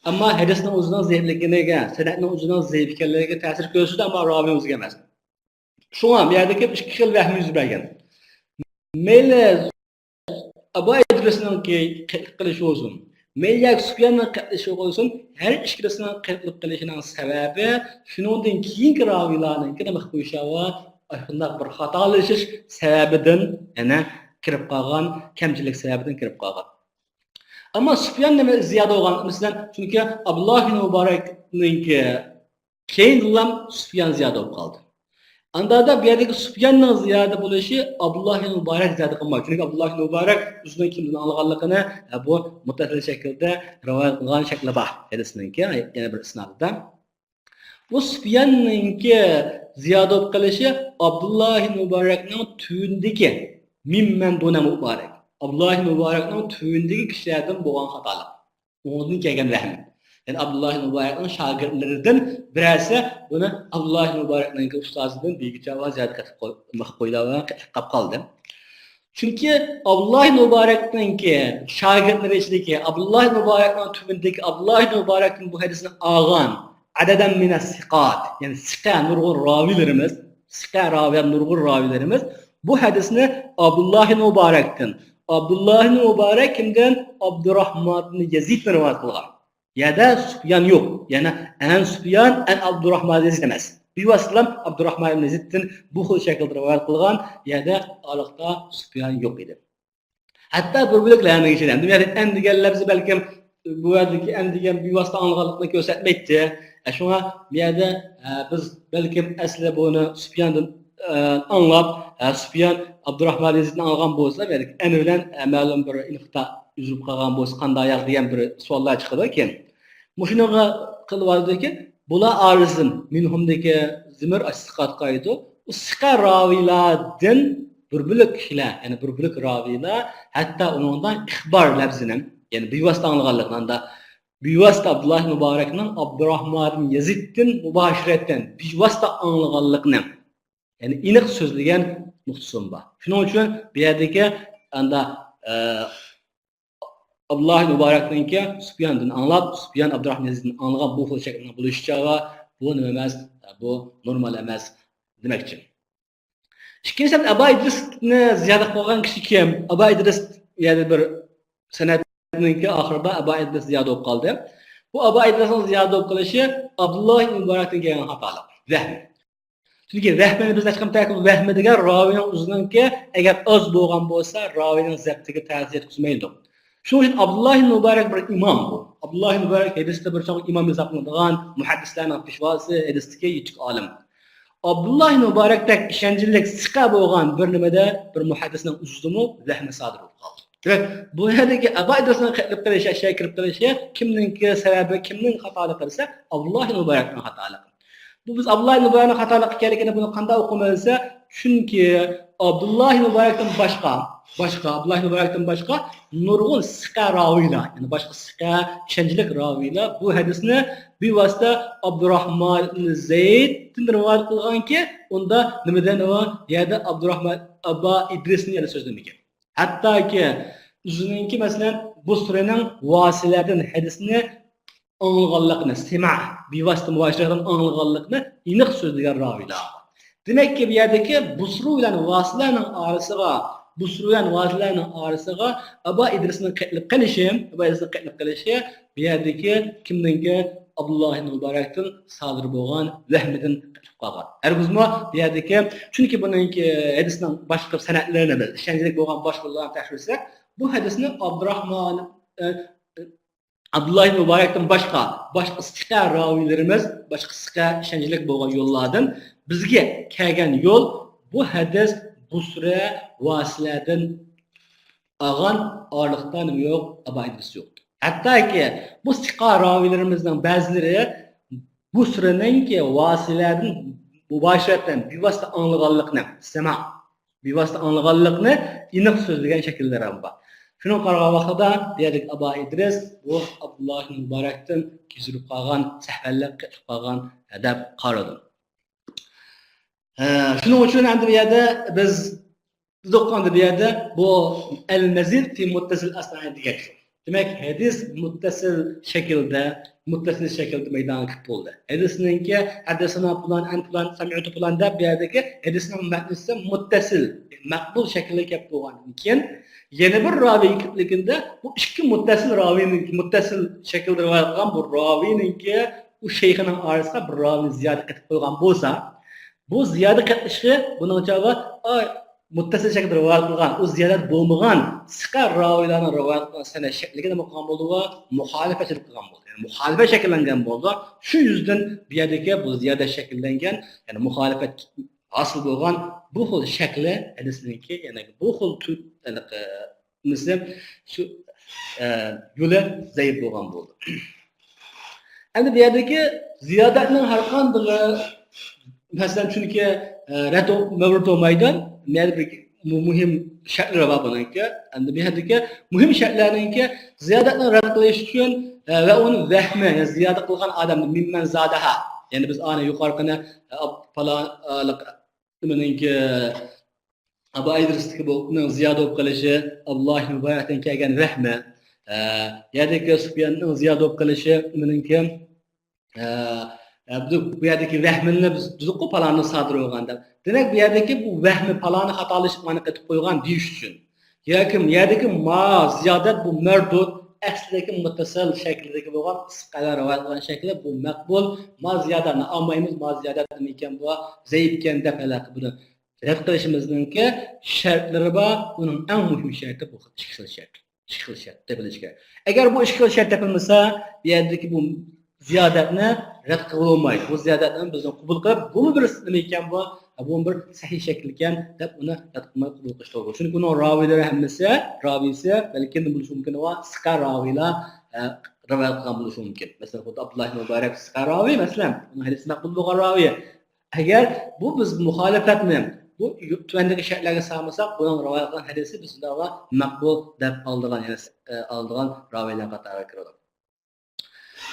ئەمما ھەدىسنىڭ ئۆزىنىڭ زەئىپلىكىگە، سەنەدنىڭ ئۆزىنىڭ زەئىپ ئىكەنلىكىگە تەسىر كۆرسىتىدۇ، ئەمما راۋى ئۆزىگە ئەمەس. شۇڭا بۇ يەردىكى ئىككى خىل ۋەھمى يۈز بەرگەن. مەيلى ئابا ئىدرىسنىڭكى قېتىپ قېلىشى بولسۇن، مەيلى ياكى سۇپياننىڭ قېتىپ قېلىشى بولسۇن، ھەر ئىككىلىسىنىڭ قېتىپ قېلىشىنىڭ سەۋەبى شۇنىڭدىن كېيىنكى راۋىلارنىڭكى نېمە قىلىپ قويۇشى بار، ئاشۇنداق بىر خاتالىشىش سەۋەبىدىن، يەنى كىرىپ قالغان، كەمچىلىك سەۋەبىدىن كىرىپ قالغان. ئەمما سۇپيان نېمە زىيادە بولغان؟ مەسىلەن، چۈنكى ئابدۇللا ئىبن مۇبارەكنىڭكى كېيىندىلا سۇپيان زىيادە بولۇپ قالدى. ئاندادا بۇ يەردىكى سۇپياننىڭ زىيادە بولۇشى ئابدۇللا ئىبن مۇبارەك زىيادە قىلمايدۇ. چۈنكى ئابدۇللا ئىبن مۇبارەك ئۆزىنىڭ كىمدىن ئاڭلىغانلىقىنى، ھە، بۇ مۇتتەسىل شەكىلدە رىۋايەت قىلغان شەكلى بار ھەدىسنىڭكى، يەنە بىر ئىسنادىدا. بۇ سۇپياننىڭكى زىيادە بولۇپ قېلىشى ئابدۇللا ئىبن مۇبارەكنىڭ تۈۋىدىكى، مىممەن دۇنە مۇبارەك، ئابدۇللا ئىبن مۇبارەكنىڭ تۈۋىدىكى كىشىلەردىن بولغان خاتالىق. ئۇنىڭدىن كەلگەن ۋەھىم. يەنى ئابدۇللا ئىبن مۇبارەكنىڭ شاگىرتلىرىدىن بىرەرسى بۇنى ئابدۇللا ئىبن مۇبارەكنىڭكى ئۇستازىدىن بىرگىچە زىيادە قىلىپ قوي-، قويۇپ قالدى. چۈنكى ئابدۇللا ئىبن مۇبارەكنىڭكى شاگىرتلىرى ئىچىدىكى، ئابدۇللا ئىبن مۇبارەكنىڭ تۈۋىدىكى ئابدۇللا ئىبن مۇبارەكتىن بۇ ھەدىسنى ئالغان ئادەدەن مىنەس سىقات، يەنى سىقە نۇرغۇن راۋىلىرىمىز، سىقە راۋىيە نۇرغۇن راۋىلىرىمىز بۇ ھەدىسنى ئابدۇللا ئىبن مۇبارەكتىن، ئابدۇللا ئىبن مۇبارەك كىمدىن؟ ئابدۇراھمان ئىبن يەزىدتىن رىۋايەت قىلغان. يەردە سۇپيان يوق. يەنى ئەن سۇپيان، ئەن ئابدۇراھمان يەزىد ئەمەس. بىۋاسىتىلا ئابدۇراھمان ئىبن يەزىدتىن بۇ خىل شەكىلدە رىۋايەت قىلغان يەردە ئارىلىقتا سۇپيان يوق ئىدى. ھەتتا بىر بۆلەكلەرنىڭ ئىچىدە، ئەمدى بۇ يەردە ئەن دېگەن لەپزى بەلكىم بۇ يەردىكى ئەن دېگەن بىۋاسىتە ئاڭلىغانلىقىنى كۆرسەتمەيتتى. ئە، شۇڭا بۇ يەردە، ئە، بىز بەلكىم ئەسلى بۇنى سۇپياندىن، ئە، ئاڭلاپ، ئە، سۇپيان ئابدۇراھمان يېزىدتىن ئاڭلىغان بولسا، بۇ يەردىكى ئەن بىلەن، ئە، مەلۇم بىر ئىنقىتا ئۈزۈلۈپ قالغان بولسا قانداق ياق دېگەن بىر سوئاللار چىقىدۇ كېيىن. مۇشۇنىڭغا قىلىۋالىدۇكى، بۇلار ئارىسىدىن، مىنھۇمدىكى زىمىر ئاشۇ سىقاتقا ئايىدۇ. ئۇ سىقە راۋىيلاردىن بىر بۆلەك كىشىلەر، يەنى بىر بۆلەك راۋىيلار، ھەتتا ئۇنىڭدا ئىخبار لەپزىنى، يەنى بىۋاسىتە ئاڭلىغانلىقىنى، ئاندا بىۋاسىتە ئابدۇللا مۇبارەكنىڭ ئابدۇراھمان يېزىدتىن مۇباشىرەتەن بىۋاسىتە ئاڭلىغانلىقىنى، يەنى ئېنىق سۆزلىگەن نۇقتىسىمۇ بار. شۇنىڭ ئۈچۈن بۇ يەردىكى ئاندا، ئە، ئابدۇللا مۇبارەكنىڭكى سۇپياندىن ئاڭلاپ، سۇپيان ئابدۇراھمان يېزىدتىن ئاڭلىغان بۇ خىل شەكىلنىڭ بولۇشىچە بۇ نېمە ئەمەس، بۇ نورمال ئەمەس دېمەكچى. ئىككىنچى سەنەد ئابا ئىدرىسنى زىيادە قىلغان كىشى كىم؟ ئابا ئىدرىس يەنە بىر سەنەدنىڭكى ئاخىرىدا ئابا ئىدرىس زىيادە بولۇپ قالدى. بۇ ئابا ئىدرىسنىڭ زىيادە بولۇپ قېلىشى ئابدۇللا مۇبارەكتىن كەلگەن خاتالىق، ۋەھمى. چۈنكى ۋەھمىنى بىز ھېچقانداق ۋەھمى دېگەن راۋىنىڭ ئۆزىنىڭكى ئەگەر ئاز بولغان بولسا، راۋىنىڭ زەپتىگە تەسىر يەتكۈزمەيدۇ. شۇنىڭ ئۈچۈن ئابدۇللا مۇبارەك بىر ئىمام بۇ. ئابدۇللا مۇبارەك ھەدىستە بىر چوڭ ئىمام ھېسابلىنىدىغان، مۇھەددىسلەرنىڭ پېشۋاسى، ھەدىستىكى يېتىك ئالىم. ئابدۇللا مۇبارەكتەك ئىشەنچلىك سىقە بولغان بىر نېمىدە، بىر مۇھەددىسنىڭ ئۆزىدىمۇ ۋەھمى سادىر بولۇپ قالدى. دېمەك، بۇ يەردىكى ئابا ئىدرىسنىڭ قېتىلىپ قېلىشى، ئەشياغا كىرىپ قېلىشى كىمنىڭكى سەۋەبى، كىمنىڭ خاتالىقى دېسە، ئابدۇللا مۇبارەكنىڭ خاتالىقى. بۇ بىز ئابدۇللا مۇبارەكنىڭ خاتالىقى ئىكەنلىكىنى بۇنى قانداق ئۇقىمىز دېسە، چۈنكى ئابدۇللا مۇبارەكتىن باشقا، باشقا، ئابدۇللا مۇبارەكتىن باشقا نۇرغۇن سىقە راۋىيلار، يەنى باشقا سىقە، ئىشەنچلىك راۋىيلار بۇ ھەدىسنى بىۋاسىتە ئابدۇراھمان ئىبن زەيدتىن رىۋايەت قىلغانكى، ئۇندا نېمىدىن ئۇ يەردە ئابدۇراھمان ئابا ئىدرىسنى يەنە سۆزلىمىگەن. ھەتتاكى ئۆزىنىڭكى، مەسىلەن، بۇسرىنىڭ ۋاسىلەدىن ھەدىسنى ئاڭلىغانلىقىنى، سىماع، بىۋاسىتە مۇباشىرەدىن ئاڭلىغانلىقىنى ئېنىق سۆزلىگەن راۋىلار. دېمەككى، بۇ يەردىكى بۇسرۇ بىلەن ۋاسىلەنىڭ ئارىسىغا، بۇسرۇ بىلەن ۋاسىلەنىڭ ئارىسىغا ئابا ئىدرىسنىڭ قېتىلىپ قېلىشى، ئابا ئىدرىسنىڭ قېتىلىپ قېلىشى بۇ يەردىكى كىمنىڭكى؟ ئابدۇللا مۇبارەكتىن سادىر بولغان ۋەھمىدىن قېتىلىپ قالغان. ھەرگىزمۇ بۇ يەردىكى، چۈنكى بۇنىڭكى ھەدىسنىڭ باشقا سەنەدلىرىنى بىز ئىشەنچلىك بولغان باشقىلارنى تەكشۈرسەك، بۇ ھەدىسنى ئابدۇراھمان، ئە، ئابدۇللا مۇبارەكتىن باشقا، باشقا سىقە راۋىلىرىمىز، باشقا سىقە ئىشەنچلىك بولغان يوللاردىن بىزگە كەلگەن يول، بۇ ھەدىس بۇسرە ۋاسىلەدىن ئالغان ئارىلىقتا نېمە يوق؟ ئابا ئىدرىس يوق. ھەتتاكى بۇ سىقا راۋىلىرىمىزنىڭ بەزىلىرى بۇسرىنىڭكى ۋاسىلەدىن مۇباشىرەتەن، بىۋاسىتە ئاڭلىغانلىقىنى، سەما، بىۋاسىتە ئاڭلىغانلىقىنى ئېنىق سۆزلىگەن شەكىللىرى ھەم بار. شۇنىڭغا قارىغان ۋاقتىدا بۇ يەردىكى ئابا ئىدرىس بۇ ئابدۇللا ئىبن مۇبارەكتىن كېچىرىپ قالغان، سەھۋەنلىك قىلىپ قالغان دەپ قارىدىم. ھە، شۇنىڭ ئۈچۈن ئەمدى بۇ يەردە بىز، بىز ئوقۇغاندا بۇ يەردە بۇ ئەل مەزىد فى مۇتتەسىل ئەسنائى دېگەن. دېمەك، ھەدىس مۇتتەسىل شەكىلدە، مۇتتەسىل شەكىلدە مەيدانغا كېلىپ بولدى. ھەدىسنىڭكى ھەددەسەنا پۇلان، ئەن پۇلان، سەمىئتۇ پۇلان دەپ بۇ يەردىكى ھەدىسنىڭ مەتنىسى مۇتتەسىل، مەقبۇل شەكىلگە كەپ بولغاندىن كېيىن، يەنە بىر راۋىگە كېلىپلىكىندە بۇ ئىككى مۇتتەسىل راۋىنىڭكى، مۇتتەسىل شەكىلدە رىۋايەت قىلغان بۇ راۋىنىڭكى ئۇ شەيخىنىڭ ئارىسىغا بىر راۋىنى زىيادە قېتىپ قويغان بولسا، بۇ زىيادە قېتىشى بۇنىڭ چاغى، ئاي، مۇتتەسىل شەكىلدە رىۋايەت قىلغان، ئۇ زىيادە بولمىغان سىقە راۋىلارنىڭ رىۋايەت قىلغان سەنەد شەكلىگە نېمە قىلغان بولىدۇ؟ مۇخالىپەتچىلىك قىلغان بولىدۇ. يەنى مۇخالىپەت شەكىللەنگەن بولىدۇ. شۇ يۈزدىن بۇ يەردىكى بۇ زىيادە شەكىللەنگەن، يەنى مۇخالىپەت ھاسىل بولغان بۇ خىل شەكلى ھەدىسنىڭكى، يەنى بۇ خىل تۈ-، ھېلىقى نېمىسى، شۇ، ئە، يولى زەئىپ بولغان بولىدۇ. ئەمدى بۇ يەردىكى زىيادەتنىڭ ھەر قاندىقى، مەسىلەن، چۈنكى، ئە، رەت مەۋرۇت بولمايدۇ. بۇ يەردە بىر مۇ-، مۇھىم شەرتلىرى بار بۇنىڭكى. ئەمدى بۇ يەردىكى مۇھىم شەرتلەرنىڭكى زىيادەتنى رەت قىلىش ئۈچۈن، ئە، ۋە ئۇنى ۋەھمى، يەنى زىيادە قىلغان ئادەمنى مىممەن زادەھا. يەنى بىز ئانى يۇقىرىقىنى، ئە، پالان، ئە، نېمىنىڭكى، ئابا ئىدرىستىكى بۇ، ئۇنىڭ زىيادە بولۇپ قېلىشى، ئابدۇللا ئىبن مۇبارەكتىن كەلگەن ۋەھمى، ئە، يەردىكى سۇفياننىڭ زىيادە بولۇپ قېلىشى، ئۇنىڭكى، ئە، ئە، بۇ، بۇ يەردىكى ۋەھمىنى بىز دېدۇققۇ، پالانى سادىر بولغان دەپ. دېمەك، بۇ يەردىكى بۇ ۋەھمى پالانى خاتالىشىپ مانا قېتىپ قويغان دېيىش ئۈچۈن. ياكى يەردىكى ما زىيادەت بۇ مەردۇد، ئەسلىدىكى مۇتتەسىل شەكلىدىكى بولغان قىسقىلار رىۋايەت قىلغان شەكلى بۇ مەقبۇل، ما زىيادەتنى ئالمايمىز، ما زىيادەت نېمىكەن بۇ، زەئىپكەن دەپ ھېلىقى بۇنى رەت قىلىشىمىزنىڭكى شەرتلىرى بار. ئۇنىڭ ئەڭ مۇھىم شەرتى بۇ خىل ئىككى خىل شەرت. ئىككى خىل شەرت تېپىلىشى كېرەك. ئەگەر بۇ ئىككى خىل شەرت تېپىلمىسا، بۇ يەردىكى بۇ زىيادەتنى رەت قىلىۋالمايدۇ. بۇ زىيادەتنى بىزنىڭ قوبۇل قىلىپ، بۇمۇ بىر نېمە ئىكەن بۇ، بۇمۇ بىر سەھىھ شەكىل ئىكەن دەپ ئۇنى رەت قىلماي قوبۇل قىلىش توغرا. چۈنكى ئۇنىڭ راۋىيلىرى ھەممىسى، راۋىيسى بەلكىم نېمە بولۇشى مۇمكىن، ئۇ سىقا راۋىيلار، ئە، رىۋايەت قىلغان بولۇشى مۇمكىن. مەسىلەن، خۇددى ئابدۇللا ئىبن مۇبارەك سىقا راۋىي، مەسىلەن، ئۇنىڭ ھەدىسى مەقبۇل بولغان راۋىي. ئەگەر بۇ بىز مۇخالىپەتنى بۇ تۆۋەندىكى شەرتلەرگە سالمىساق، بۇنىڭ رىۋايەت قىلغان ھەدىسى بىز شۇنداقلا مەقبۇل دەپ ئالىدىغان، يەنى، ئە، ئالىدىغان راۋىيلار قاتارىغا كىرىدۇ.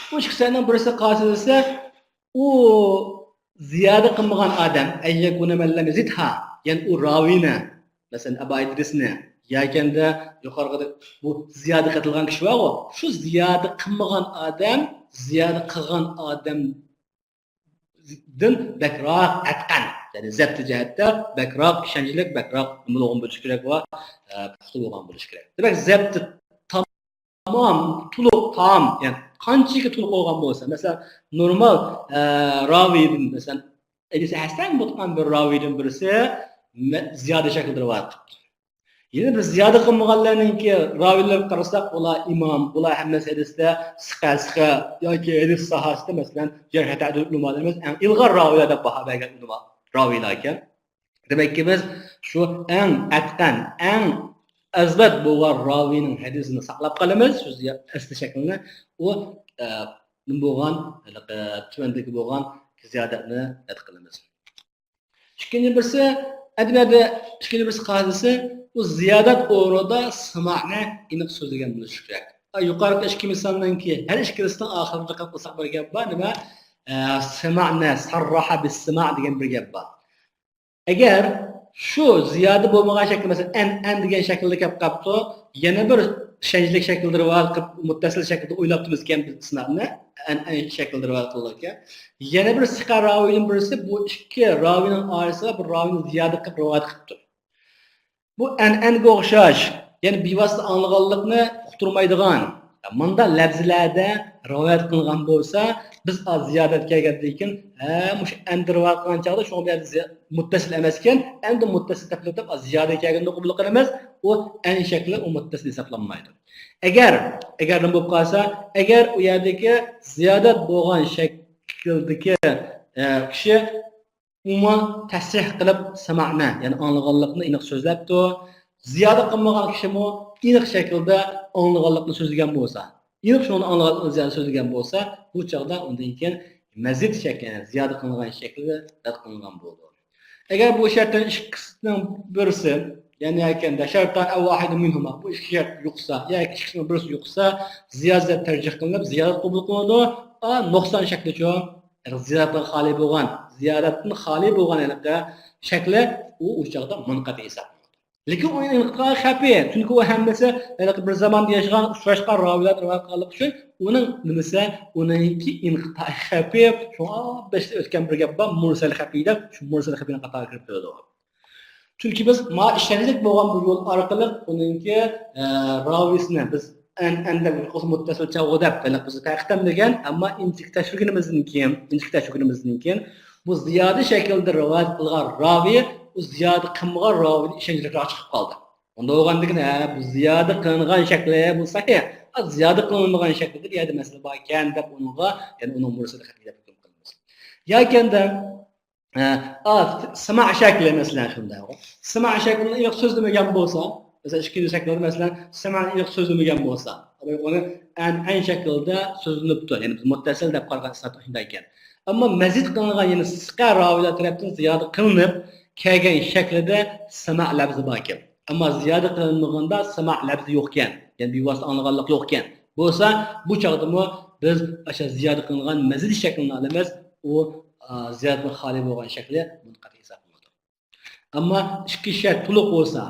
بۇ ئىككى شەرتنىڭ بىرسى قايسى دېسە، ئۇ زىيادە قىلمىغان ئادەم، ئەن يەكۇنە مەن لەم يەزىدھا، يەنى ئۇ راۋىنى، مەسىلەن، ئەبا ئىدرىسنى، ياكەندە يۇقىرىقىدا بۇ زىيادە قىلغان كىشى بارغۇ، شۇ زىيادە قىلمىغان ئادەم، زىيادە قىلغان ئادەم دىن بەكراق ئەتقەن، يەنى زەپتى جەھەتتە بەكراق ئىشەنچلىك، بەكراق نېمە بولغان بولۇشى كېرەك ۋە، ئە، پۇختا بولغان بولۇشى كېرەك. دېمەك، زەپتى تامام، تولۇق، تام، يەنى قانچىكى تولۇق بولغان بولسا، مەسىلەن، نورمال، ئە، راۋىدىن، مەسىلەن، ھەدىسى ھەسەن بولغان بىر راۋىدىن بىرسى مە-، زىيادە شەكىلدە رىۋايەت قىلىپتۇ. يەنە بىز زىيادە قىلمىغانلارنىڭكى راۋىيلىرىگە قارىساق، ئۇلار ئىمام، بۇلار ھەممىسى ھەدىستە سىقە، سىقە ياكى ھەدىس ساھەسىدە، مەسىلەن، جەرھ تەدىل ئۆلىمالىرىمىز ئەڭ ئىلغار راۋىيلار دەپ باھا بەرگەن ئۆلىما، راۋىيلار ئىكەن. دېمەككى، بىز شۇ ئەڭ ئەتقەن، ئەڭ ئەزبەت بولغان راۋىينىڭ ھەدىسىنى ساقلاپ قالىمىز، شۇ زىيا-، ئەسلى شەكلىنى، ئۇ، ئە، نېمە بولغان، ھېلىقى تۆۋەندىكى بولغان زىيادەتنى رەت قىلىمىز. ئىككىنچى بىرسى، ئەدەبىياتتا ئىككىنچى بىرسى قائىدىسى، ئۇ زىيادەت ئورنىدا سىمانى ئېنىق سۆزلىگەن بولۇشى كېرەك. يۇقىرىقى ئىككى مىسالنىڭكى ھەر ئىككىلىسىنىڭ ئاخىرىدا قىلساق بىر گەپ بار، نېمە؟ ئە، سىمانى، سەرراھە بىسسىما دېگەن بىر گەپ بار. ئەگەر شۇ زىيادە بولمىغان شەكىل، مەسىلەن، ئەن، ئەن دېگەن شەكىلدە كەپ قاپتۇ، يەنە بىر ئىشەنچلىك شەكىلدە رىۋايەت قىلىپ، مۇتتەسىل شەكىلدە ئويلاپتىمىزكەن بىز ئىسنادنى، ئەن، ئەن شەكىلدە رىۋايەت قىلىدىكەن. يەنە بىر سىقە راۋىيدىن بىرسى بۇ ئىككى راۋىينىڭ ئارىسىغا بىر راۋىينى زىيادە قىلىپ رىۋايەت قىپتۇ. بۇ ئەنئەنىگە ئوخشاش، يەنى بىۋاسىتە ئاڭلىغانلىقنى ئۇقتۇرمايدىغان، مۇنداق لەپزىلەردە رىۋايەت قىلغان بولسا، بىز ئاز زىيادەت كەلگەندىن كېيىن، ھە، مۇشۇ ئەندە رىۋايەت قىلغان چاغدا شۇڭا بۇ يەردە زىيا-، مۇتتەسىل ئەمەسكەن، ئەمدى مۇتتەسىل تەپلىتىپ ئاز زىيادەت كەلگەندە قوبۇل قىلىمىز، ئۇ ئەن شەكلى ئۇ مۇتتەسىل ھېسابلانمايدۇ. ئەگەر، ئەگەر نېمە بولۇپ قالسا، ئەگەر ئۇ يەردىكى زىيادەت بولغان شەكىلدىكى، ئە، كىشى ئۇمۇ تەسرىھ قىلىپ سامانى، يەنى ئاڭلىغانلىقنى ئېنىق سۆزلەپتۇ. زىيادە قىلمىغان كىشىمۇ ئېنىق شەكىلدە ئاڭلىغانلىقنى سۆزلىگەن بولسا، ئېنىق شۇنى ئاڭلىغانلىقنى زىيادە سۆزلىگەن بولسا، بۇ چاغدا ئۇندىن كېيىن مەزىد شەكلى، يەنى زىيادە قىلىنغان شەكلى رەت قىلىنغان بولىدۇ. ئەگەر بۇ شەرتلەرنىڭ ئىككىسىنىڭ بىرسى، يەنى ياكى شەرتان ئەۋ ۋاھىدۇن مىنھۇما، بۇ ئىككى شەرت يوقسا ياكى ئىككىسىنىڭ بىرسى يوقسا، زىيادە تەرجىھ قىلىنىپ، زىيادە قەبۇل قىلىنىدۇ. ئا، نۇقسان شەكلىچۇ؟ زىيادەتتىن خالىي بولغان، زىيادەتتىن خالىي بولغان ھېلىقى شەكلى ئۇ، ئۇ چاغدا مۇنقەتى ھېسابلىنىدۇ. لېكىن ئۇ ئىنقىتائى خەپىي، چۈنكى ئۇ ھەممىسى ھېلىقى بىر زاماندا ياشىغان، ئۇچراشقان راۋىلەردىن رىۋايەت قىلغانلىقى ئۈچۈن ئۇنىڭ نېمىسى، ئۇنىڭكى ئىنقىتائى خەپىي. شۇڭا بەشتە ئۆتكەن بىر گەپ بار، مۇرسەل خەپىي دەپ، شۇ مۇرسەل خەپىينىڭ قاتارىغا كىرىپ كېلىدۇ. چۈنكى بىز ما ئىشەنچلىك بولغان بىر يول ئارقىلىق ئۇنىڭكى، ئە، راۋىسىنى بىز ئەن، ئەن دەپ يوقىسا مۇتتەسىل چاغۇ دەپ بىز پەرقلەندۈرگەن، ئەمما ئىنچىكە تەكشۈرگىنىمىزدىن كېيىن، ئىنچىكە تەكشۈرگىنىمىزدىن كېيىن بۇ زىيادە شەكىلدە رىۋايەت قىلغان راۋى ئۇ زىيادە قىلمىغان راۋىدىن ئىشەنچلىكراق چىقىپ قالدى. ئۇنداق بولغاندىكىن، ھە، بۇ زىيادە قىلىنغان شەكلى بۇ سەھىھ. ئا، زىيادە قىلىنمىغان شەكلىدە بۇ يەردە مەسىلە بار ئىكەن دەپ ئۇنىڭغا، يەنى ئۇنىڭ مۇرسەل خەپىي دەپ ھۆكۈم قىلىمىز. ياكى ئەمدى ئە، ئا، سىما شەكلى مەسىلەن شۇنداق. سىما شەكلىنى ئېنىق سۆزلىمىگەن بولسا، مەسىلەن، ئىككىنچى شەكىلدە مەسىلەن سىمانى ئېنىق سۆزلىمىگەن بولسا، ئۇنى ئەن، ئەن شەكلىدە سۆزلىنىپتۇ، يەنى بىز مۇتتەسىل دەپ قارىغان ئىسناد شۇنداق ئىكەن. ئەمما مەزىد قىلىنغان، يەنى سىقە راۋىلار تەرەپتىن زىيادە قىلىنىپ كەلگەن شەكلىدە سىما لەپزى بار ئىكەن. ئەمما زىيادە قىلىنمىغاندا سىما لەپزى يوق ئىكەن، يەنى بىۋاسىتە ئاڭلىغانلىق يوق ئىكەن. بولسا، بۇ چاغدىمۇ بىز ئاشۇ زىيادە قىلىنغان مەزىد شەكلىنى ئالىمىز. ئۇ، ئا، زىيادىدىن خالىي بولغان شەكلى مۇنقەتئىي ھېسابلىنىدۇ. ئەمما ئىككى شەرت تولۇق بولسا،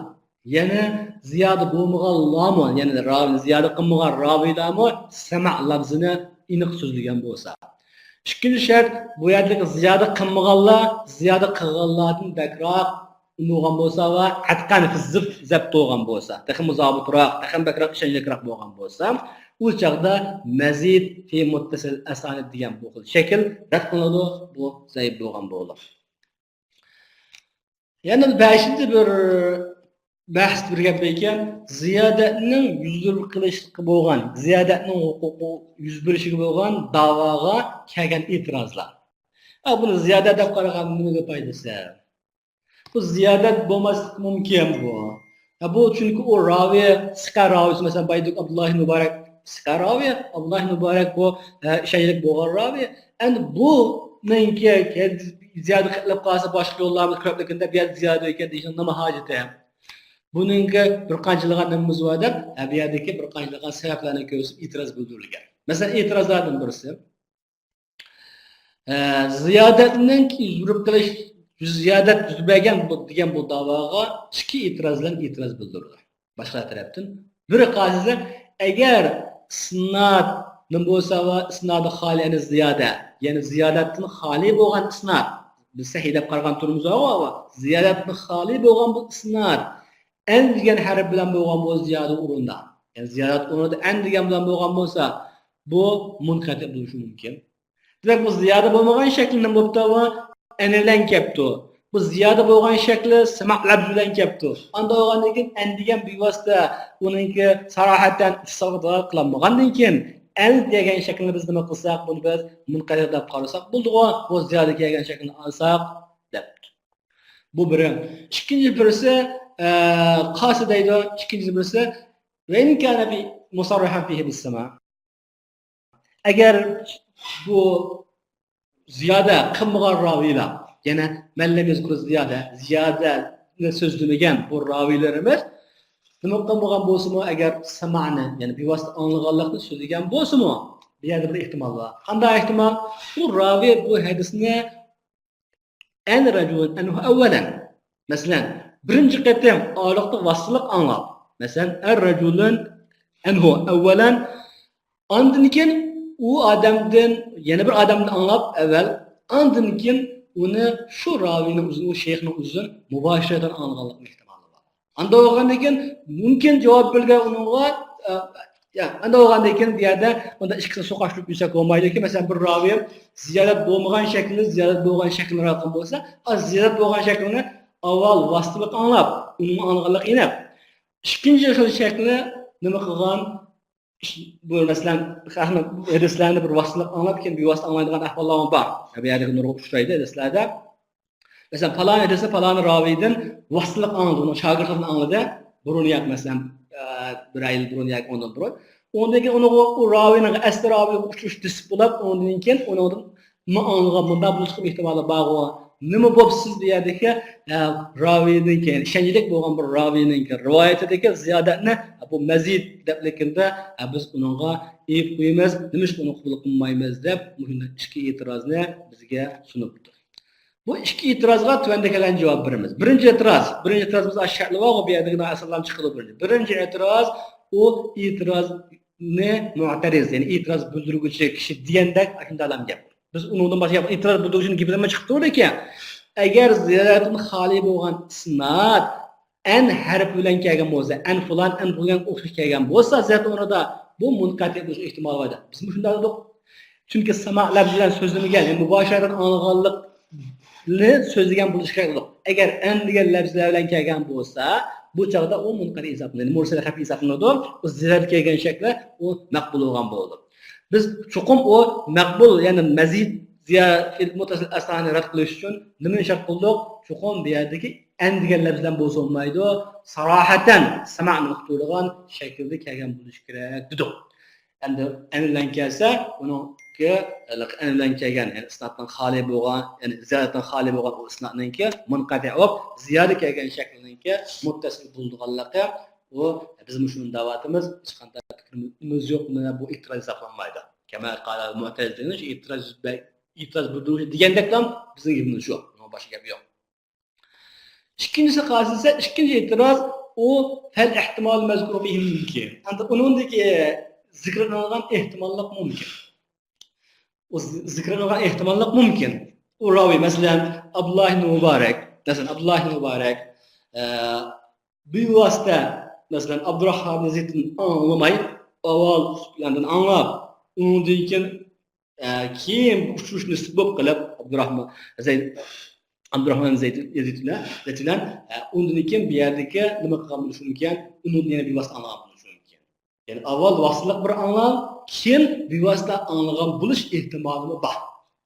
يەنى زىيادە بولمىغانلارمۇ، يەنى راۋىنى زىيادە قىلمىغان راۋىلارمۇ سەمە لەپزىنى ئېنىق سۆزلىگەن بولسا. ئىككىنچى شەرت، بۇ يەردىكى زىيادە قىلمىغانلار زىيادە قىلغانلاردىن بەكرەك ئۇنىغان بولسا ۋە ئەتقەن فىززىپ زەبت بولغان بولسا، تېخىمۇ زابىتراق، تېخىمۇ بەكرەك ئىشەنچلىكراق بولغان بولسا، ئۇ چاغدا مەزىد فى مۇتتەسىل ئەسانىد دېگەن بۇ خىل شەكىل رەت قىلىنىدۇ، بۇ زەئىپ بولغان بولىدۇ. يەنە بەشىنچى بىر بەھس، بىر گەپ باركەن، زىيادەتنىڭ يۈز بېرىشكە بولغان، زىيادەتنىڭ ھوقۇقى يۈز بېرىشىگە بولغان داۋاغا كەلگەن ئېتىرازلار. ئا، بۇنى زىيادەت دەپ قارىغاندا نېمىگە پايدىسى؟ بۇ زىيادەت بولماسلىقى مۇمكىن بۇ. ھە، بۇ چۈنكى ئۇ راۋى، سىقە راۋىسى، مەسىلەن، بايدۇق ئابدۇللاھ مۇبارەك سىقە راۋى، ئابدۇللاھ مۇبارەك بۇ، ھە، ئىشەنچلىك بولغان راۋى. ئەمدى بۇنىڭكى زىيادە قىلىپ قالسا باشقا يوللارمۇ كۆپلۈكىنى دەپ، بۇ يەردە زىيادە ئىكەن دېيىشنىڭ نېمە ھاجىتى؟ بۇنىڭكى بىر قانچىلىغان نېمىمىز بار دەپ، ھە، بۇ يەردىكى بىر قانچىلىغان سەۋەبلەرنى كۆرسىتىپ ئېتىراز بىلدۈرۈلگەن. مەسىلەن، ئېتىرازلاردىن بىرسى، ئە، زىيادەتنىڭ يۈز بېرىپ قېلىش، يۈز، زىيادەت يۈز بەرگەن بۇ، دېگەن بۇ داۋاغا ئىككى ئېتىراز بىلەن ئېتىراز بىلدۈرىدۇ. باشقىلار تەرەپتىن. بىرى قايسىسى؟ ئەگەر ئىسناد نېمە بولسا ۋە ئىسنادى خالىي ئەن زىيادە، يەنى زىيادەتتىن خالىي بولغان ئىسناد، بىز سەھىھ دەپ قارىغان تۈرىمىز بار، زىيادەتتىن خالىي بولغان بۇ ئىسناد ئەن دېگەن ھەرپ بىلەن بولغان بۇ زىيادە ئورنىدا، يەنى زىيادەت ئورنىدا ئەن دېگەن بىلەن بولغان بولسا، بۇ مۇنقەتئى بولۇشى مۇمكىن. دېمەك، بۇ زىيادە بولمىغان شەكلى نېمە بوپتۇ؟ ئەن بىلەن كەپتۇ. بۇ زىيادە بولغان شەكلى سىما لەپزى بىلەن كەپتۇ. ئانداق بولغاندىن كېيىن ئەن دېگەن بىۋاسىتە ئۇنىڭكى ساراھەتەن ئىتتىساق قىلالمىغاندىن كېيىن ئەن دېگەن شەكلىنى بىز نېمە قىلساق، بۇنى بىز مۇنقەتئى دەپ قارىساق بولىدىغۇ، بۇ زىيادە كەلگەن شەكلىنى ئالساق دەپ. بۇ بىرى. ئىككىنچى بىرسى، ئە، قاسى دەيدۇ. ئىككىنچى بىرسى، ۋە ئىن كان فى مۇسەررىھەن فىھى بىسسىما. ئەگەر بۇ زىيادە قىلمىغان راۋىلار، يەنى مەن لەم يەزكۇر زىيادە، زىيادەنى سۆزلىمىگەن بۇ راۋىلىرىمىز نېمە قىلمىغان بولسىمۇ، ئەگەر سامانى، يەنى بىۋاسىتە ئاڭلىغانلىقنى سۆزلىگەن بولسىمۇ، بۇ يەردە بىر ئېھتىمال بار. قانداق ئېھتىمال؟ بۇ راۋى بۇ ھەدىسنى ئەن رەجۇلىن ئەنھۇ ئەۋۋەلەن. مەسىلەن، بىرىنچى قېتىم ئارىلىقتا ۋاسىتىلىق ئاڭلاپ. مەسىلەن، ئەن رەجۇلىن ئەنھۇ ئەۋۋەلەن. ئاندىن كېيىن ئۇ ئادەمدىن، يەنە بىر ئادەمدىن ئاڭلاپ ئەۋۋەل، ئاندىن كېيىن ئۇنى شۇ راۋىنىڭ ئۆزىدىن، ئۇ شەيخنىڭ ئۆزىدىن مۇباشىرەتەن ئاڭلىغانلىقنىڭ ئېھتىمالى بار. ئانداق بولغاندىن كېيىن مۇمكىن جاۋاب بەرگەن ئۇنىڭغا، ئە، يا، ئانداق بولغاندىن كېيىن بۇ يەردە ئۇنداق ئىككىسىنى سوقاشتۇرۇپ يۈرسەك بولمايدۇكى، مەسىلەن، بىر راۋى زىيادەت بولمىغان شەكلىنى زىيادەت بولغان شەكلىنى رىۋايەت قىلغان بولسا، ئا، زىيادەت بولغان شەكلىنى ئاۋۋال ۋاسىتىلىق ئاڭلاپ، ئۇنىڭ ئاڭلىغانلىقى ئېنىق. ئىككىنچى خىل شەكلى نېمە قىلغان؟ بۇ، مەسىلەن، ھەدىسلەرنى بىر ۋاسىتىلىق ئاڭلاپ، كېيىن بىۋاسىتە ئاڭلايدىغان ئەھۋاللارمۇ بار. بۇ يەردىكى نۇرغۇن ئۇچرايدۇ ھەدىسلەردە. مەسىلەن، پالان ھەدىسنى پالان راۋىدىن ۋاسىتىلىك ئاڭلىدى، ئۇنىڭ شاگىرتىدىن ئاڭلىدى، بۇرۇن ياق، مەسىلەن، ئە، بىر يىل بۇرۇن ياكى ئۇنىڭدىن بۇرۇن. ئۇندىن كېيىن ئۇنىڭغا، ئۇ راۋىنىڭ ئەسلى راۋىغا ئۇچۇش نېسىپ بولۇپ، ئۇنىڭدىن كېيىن ئۇنىڭدىن مۇ-، ئاڭلىغان مۇنداق بولۇشلۇق ئېھتىمالى بارغۇ. نېمە بوپسىز بۇ يەردىكى، ئە، راۋىنىڭكى، ئىشەنچلىك بولغان بىر راۋىنىڭكى رىۋايىتىدىكى زىيادەتنى، بۇ مەزىد دەپلىكىندە، ئە، بىز ئۇنىڭغا ئېيىپ قويىمىز، نېمىشقا ئۇنى قوبۇل قىلمايمىز دەپ مۇشۇنداق ئىككى ئېتىرازنى بىزگە سۇنۇپتۇ. بۇ ئىككى ئېتىرازغا تۆۋەندە كەلگەن جاۋاب بېرىمىز. بىرىنچى ئېتىراز، بىرىنچى ئېتىرازىمىز ئاشۇ شەكلى بارغۇ، بۇ يەردىكى ئاساسلام چىقىدۇ بىرىنچى. بىرىنچى ئېتىراز، ئۇ ئېتىرازنى مۇئتەرىز، يەنى ئېتىراز بىلدۈرگۈچى كىشى دېگەندەك ئاشۇنداق ئادەم گەپ. بىز ئۇنىڭدىن باشقا گەپ، ئېتىراز بىلدۈرگۈچىنىڭ گېپىدىنمۇ چىقىپ تۇرىدىكەن. ئەگەر زىيادەتتىن خالىي بولغان ئىسناد ئەن ھەرپى بىلەن كەلگەن بولسا، ئەن فۇلان، ئەن بۇلان ئوخشاش كەلگەن بولسا، زىيادەت ئورنىدا بۇ مۇنقەتئى بولۇش ئېھتىمالى بار دەپ. بىزمۇ شۇنداق دېدۇق. چۈنكى ساما لەپزى بىلەن سۆزلىمىگەن، يەنى مۇباشىرەتەن ئاڭلىغانلىقنى سۆزلىگەن بولۇشى كېرەك بولدۇق. ئەگەر ئەن دېگەن لەپزىلەر بىلەن كەلگەن بولسا، بۇ چاغدا ئۇ مۇنقەتئى ھېسابلىنىدۇ، يەنى مۇرسەل خەپىي ھېسابلىنىدۇ. ئۇ زىيادەت كەلگەن شەكلى ئۇ مەقبۇل بولغان بولىدۇ. بىز چوقۇم ئۇ مەقبۇل، يەنى مەزىد زىيا-، مۇتتەسىل ئەسانىدنى رەت قىلىش ئۈچۈن نېمىنى شەرت قىلدۇق؟ چوقۇم بۇ يەردىكى ئەن دېگەن لەپزى بىلەن بولسا بولمايدۇ، ساراھەتەن سەمەنى ئۇقتۇرىدىغان شەكىلدە كەلگەن بولۇشى كېرەك دېدۇق. ئەمدى ئەن بىلەن كەلسە، ئۇنىڭكى، ئەن بىلەن كەلگەن، يەنى ئىسنادتىن خالىي بولغان، يەنى زىيادەتتىن خالىي بولغان ئۇ ئىسنادنىڭكى مۇنقەتىئ بولۇپ، زىيادە كەلگەن شەكىلنىڭكى مۇتتەسىل بولىدىغانلىقى، ئۇ، بىز مۇشۇنى دەۋاتىمىز، ھېچقانداق پىكرىمىز يوق، مانا بۇ ئېتىراز ھېسابلانمايدۇ. كەما قال مۇئتەزىلە دېگەن شۇ ئېتىراز، ئېتىراز بىلدۈرگۈچى دېگەندەكلا بىزنىڭ گېپىمىز شۇ. ئۇنىڭ باشقا گەپ يوق. ئىككىنچىسى قارىسا، ئىككىنچى ئېتىراز ئۇ فەل ئېھتىمال مەزكۇر فىھى مۇمكىن. ئەمدى ئۇنىڭدىكى زىكىر قىلىنغان ئېھتىماللىق مۇمكىن. ئۇ زى-، زىكىر قىلىنغان ئېھتىماللىق مۇمكىن. ئۇ راۋى، مەسىلەن، ئابدۇللا ئىبن مۇبارەك، مەسىلەن، ئابدۇللا ئىبن مۇبارەك، ئە، بىۋاسىتە، مەسىلەن، ئابدۇراخمان ئىبن زەيدتىن ئاڭلىماي، ئاۋۋال سۇپياندىن ئاڭلاپ، ئۇنىڭدىن كېيىن، ئە، كېيىن ئۇچرىشىش نېسىپ بولۇپ قېلىپ، ئابدۇراخمان زەيد، ئابدۇراخمان زەيد، يەزىد بىلەن، زەيد بىلەن، ئە، ئۇندىن كېيىن بۇ يەردىكى نېمە قىلغان بولۇشى مۇمكىن؟ ئۇنىڭدىن يەنە بىۋاسىتە ئاڭلىغان بولۇشى مۇمكىن. يەنى ئاۋۋال ۋاسىتىلىق بىر ئاڭلاپ، كېيىن بىۋاسىتە ئاڭلىغان بولۇش ئېھتىمالىمۇ بار.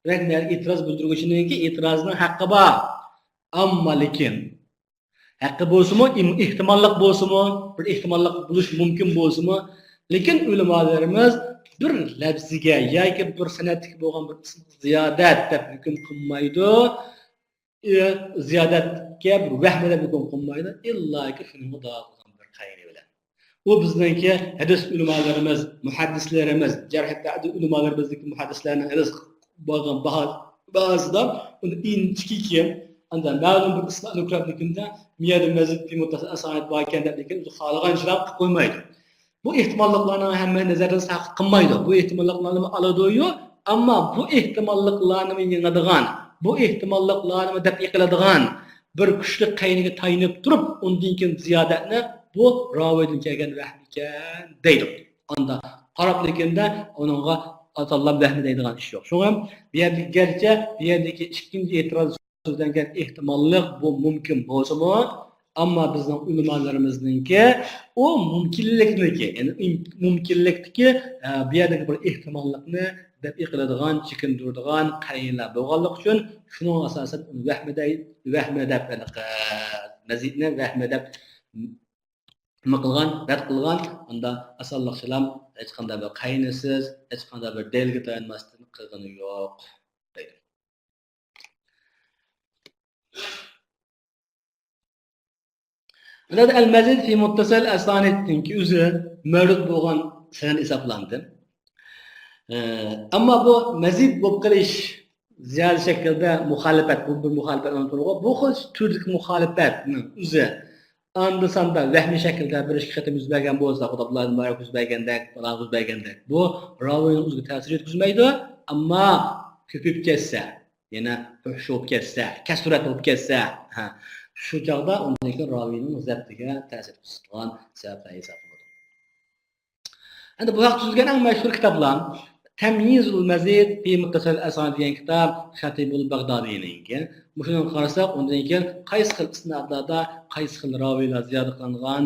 دېمەك، مەن ئېتىراز بىلدۈرگۈچىنىڭكى ئېتىرازىنىڭ ھەققى بار. ئەمما لېكىن، ھەققى بولسىمۇ، ئىم-، ئېھتىماللىق بولسىمۇ، بىر ئېھتىماللىق بولۇش مۇمكىن بولسىمۇ، لېكىن ئۆلىمالىرىمىز بىر لەپزىگە ياكى بىر سەنەدتىكى بولغان بىر ئىسىمغا زىيادەت دەپ ھۆكۈم قىلمايدۇ. ئى، زىيادەتكە بىر ۋەھمى دەپ ھۆكۈم قىلمايدۇ، ئىللاكى شۇنىڭغا دالىل قىلغان بىر قەرىنە بىلەن. ئۇ بىزنىڭكى ھەدىس ئۆلىمالىرىمىز، مۇھەددىسلىرىمىز، جەرھ تەدىل ئۆلىمالىرىمىزدىكى مۇھەددىسلەرنىڭ ھەدىس بولغان باھا-، باھاسىدا ئۇنى ئىنچىكىكى، ئاندا مەلۇم بىر ئىسنادنى كۆرۈپ لېكىندە، مىيادىن مەزىد بىر مۇتتەسىل ئەسانىد بار ئىكەن دەپ لېكىن ئۆزى خالىغان ئىشلارنى قىلىپ قويمايدۇ. بۇ ئېھتىماللىقلارنىڭ ھەممە نەزەردىن ساقىت قىلمايدۇ. بۇ ئېھتىماللىقلارنى ئالىدۇ-يۇ، ئەمما بۇ ئېھتىماللىقلارنىمۇ يېڭىدىغان، بۇ ئېھتىماللىقلارنىمۇ دەپئى قىلىدىغان بىر كۈچلۈك قەرىنىگە تايىنىپ تۇرۇپ، ئۇندىن كېيىن زىيادەتنى بۇ راۋىدىن كەلگەن ۋەھمىكەن دەيدۇ. ئاندا قاراپ لېكىندە ئۇنىڭغا ئاتالغان ۋەھمى دەيدىغان ئىش يوق. شۇڭا بۇ يەردىكى، گەرچە بۇ يەردىكى ئىككىنچى ئېتىراز سۆزلەنگەن ئېھتىماللىق بۇ مۇمكىن بولسىمۇ، ئەمما بىزنىڭ ئۆلىمالىرىمىزنىڭكى ئۇ مۇمكىنلىكنىكى، يەنى ئىم-، مۇمكىنلىكتىكى، ئە، بۇ يەردىكى بىر ئېھتىماللىقنى دەپئى قىلىدىغان، چېكىندۈرىدىغان قەرىنىلەر بولغانلىقى ئۈچۈن، شۇنىڭغا ئاساسەن ئۇنى ۋەھمى دەي-، ۋەھمى دەپ، يەنى، ئە، مەزىدنى ۋەھمى دەپ نېمە قىلغان، رەت قىلغان، ئۇندا ئاسانلىقچىلا ھېچقانداق بىر قەرىنىسىز، ھېچقانداق بىر دەلىلگە تايانماستىن قىلغىنى يوق، دەيدۇ. بۇلاردا ئەل مەزىد فى مۇتتەسىل ئەسانىدنىڭكى ئۆزى مەۋجۇت بولغان سەنەد ھېسابلاندى. ئە، ئەمما بۇ مەزىد بولۇپ قېلىش زىيادە شەكىلدە مۇخالىپەت، بۇ بىر مۇخالىپەت ئورنىتىلغان. بۇ خىل تۈردىكى مۇخالىپەتنىڭ ئۆزى ئاندا ساندا ۋەھمىي شەكىلدە بىر ئىككى قېتىم يۈز بەرگەن بولسا، خۇدا ئابدۇللا مۇبارەك يۈز بەرگەندەك، پالان يۈز بەرگەندەك، بۇ راۋىنىڭ ئۆزىگە تەسىر يەتكۈزمەيدۇ. ئەمما كۆپىيىپ كەتسە، يەنە پۇھش بولۇپ كەتسە، كەسرەت بولۇپ كەتسە، ھە، شۇ چاغدا ئۇندىن كېيىن راۋىنىڭ زەپتىگە تەسىر يەتكۈزىدىغان سەۋەبلەر ھېسابلىنىدۇ. ئەمدى بۇ ھەقتە تۈزۈلگەن ئەڭ مەشھۇر كىتابلار تەميىزۇل مەزىد فى مۇتتەسىل ئەسانىد دېگەن كىتاب خەتىبۇل بەغدادىينىڭكى. مۇشۇنى قارىساق، ئۇندىن كېيىن قايسى خىل ئىسنادلاردا قايسى خىل راۋىيلار زىيادە قىلىنغان،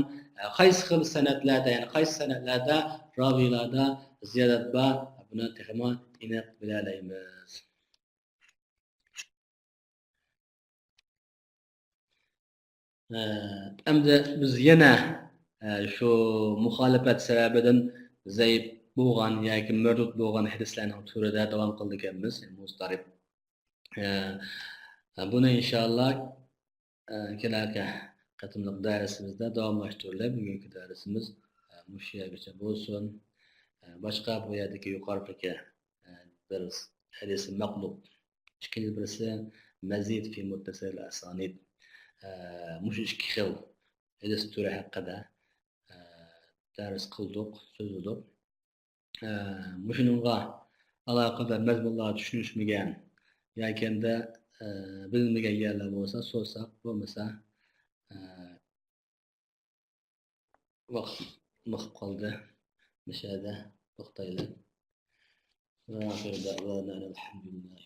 قايسى خىل سەنەدلەردە، يەنى قايسى سەنەدلەردە راۋىيلاردا زىيادەت بار، بۇنى تېخىمۇ ئېنىق بىلەلەيمىز. ئەمدى بىز يەنە، ئە، شۇ مۇخالىپەت سەۋەبىدىن زەئىپ بولغان ياكى مەردۇد بولغان ھەدىسلەرنىڭ تۈرىدە داۋام قىلىدىكەنمىز، مۇزتەرىپ. ئە، بۇنى ئىنشاللا، ئە، كېلەركى قېتىملىق دەرسىمىزدە داۋاملاشتۇرۇلۇپ، بۈگۈنكى دەرسىمىز، ئە، مۇشۇ يەرگىچە بولسۇن. ئە، باشقا بۇ يەردىكى يۇقىرىدىكى، ئە، دەرس ھەدىسى مەقلۇب. ئىككىنچى بىرسى مەزىد فى مۇتتەسىل ئەسانىد. ئە، مۇشۇ ئىككى خىل ھەدىس تۈرى ھەققىدە، ئە، دەرس قىلدۇق، سۆزلىدۇق. ئە، مۇشۇنىڭغا ئالاقىدار مەزمۇنلارغا چۈشىنىشمىگەن ياكى ئەمدى، ئە، بىلمىگەن يەرلەر بولسا سورىساق، بولمىسا، ئە، ۋاقىت مىقىپ قالدى. مۇشۇ يەردە توختايلى. وآخر دعوانا أن الحمد لله.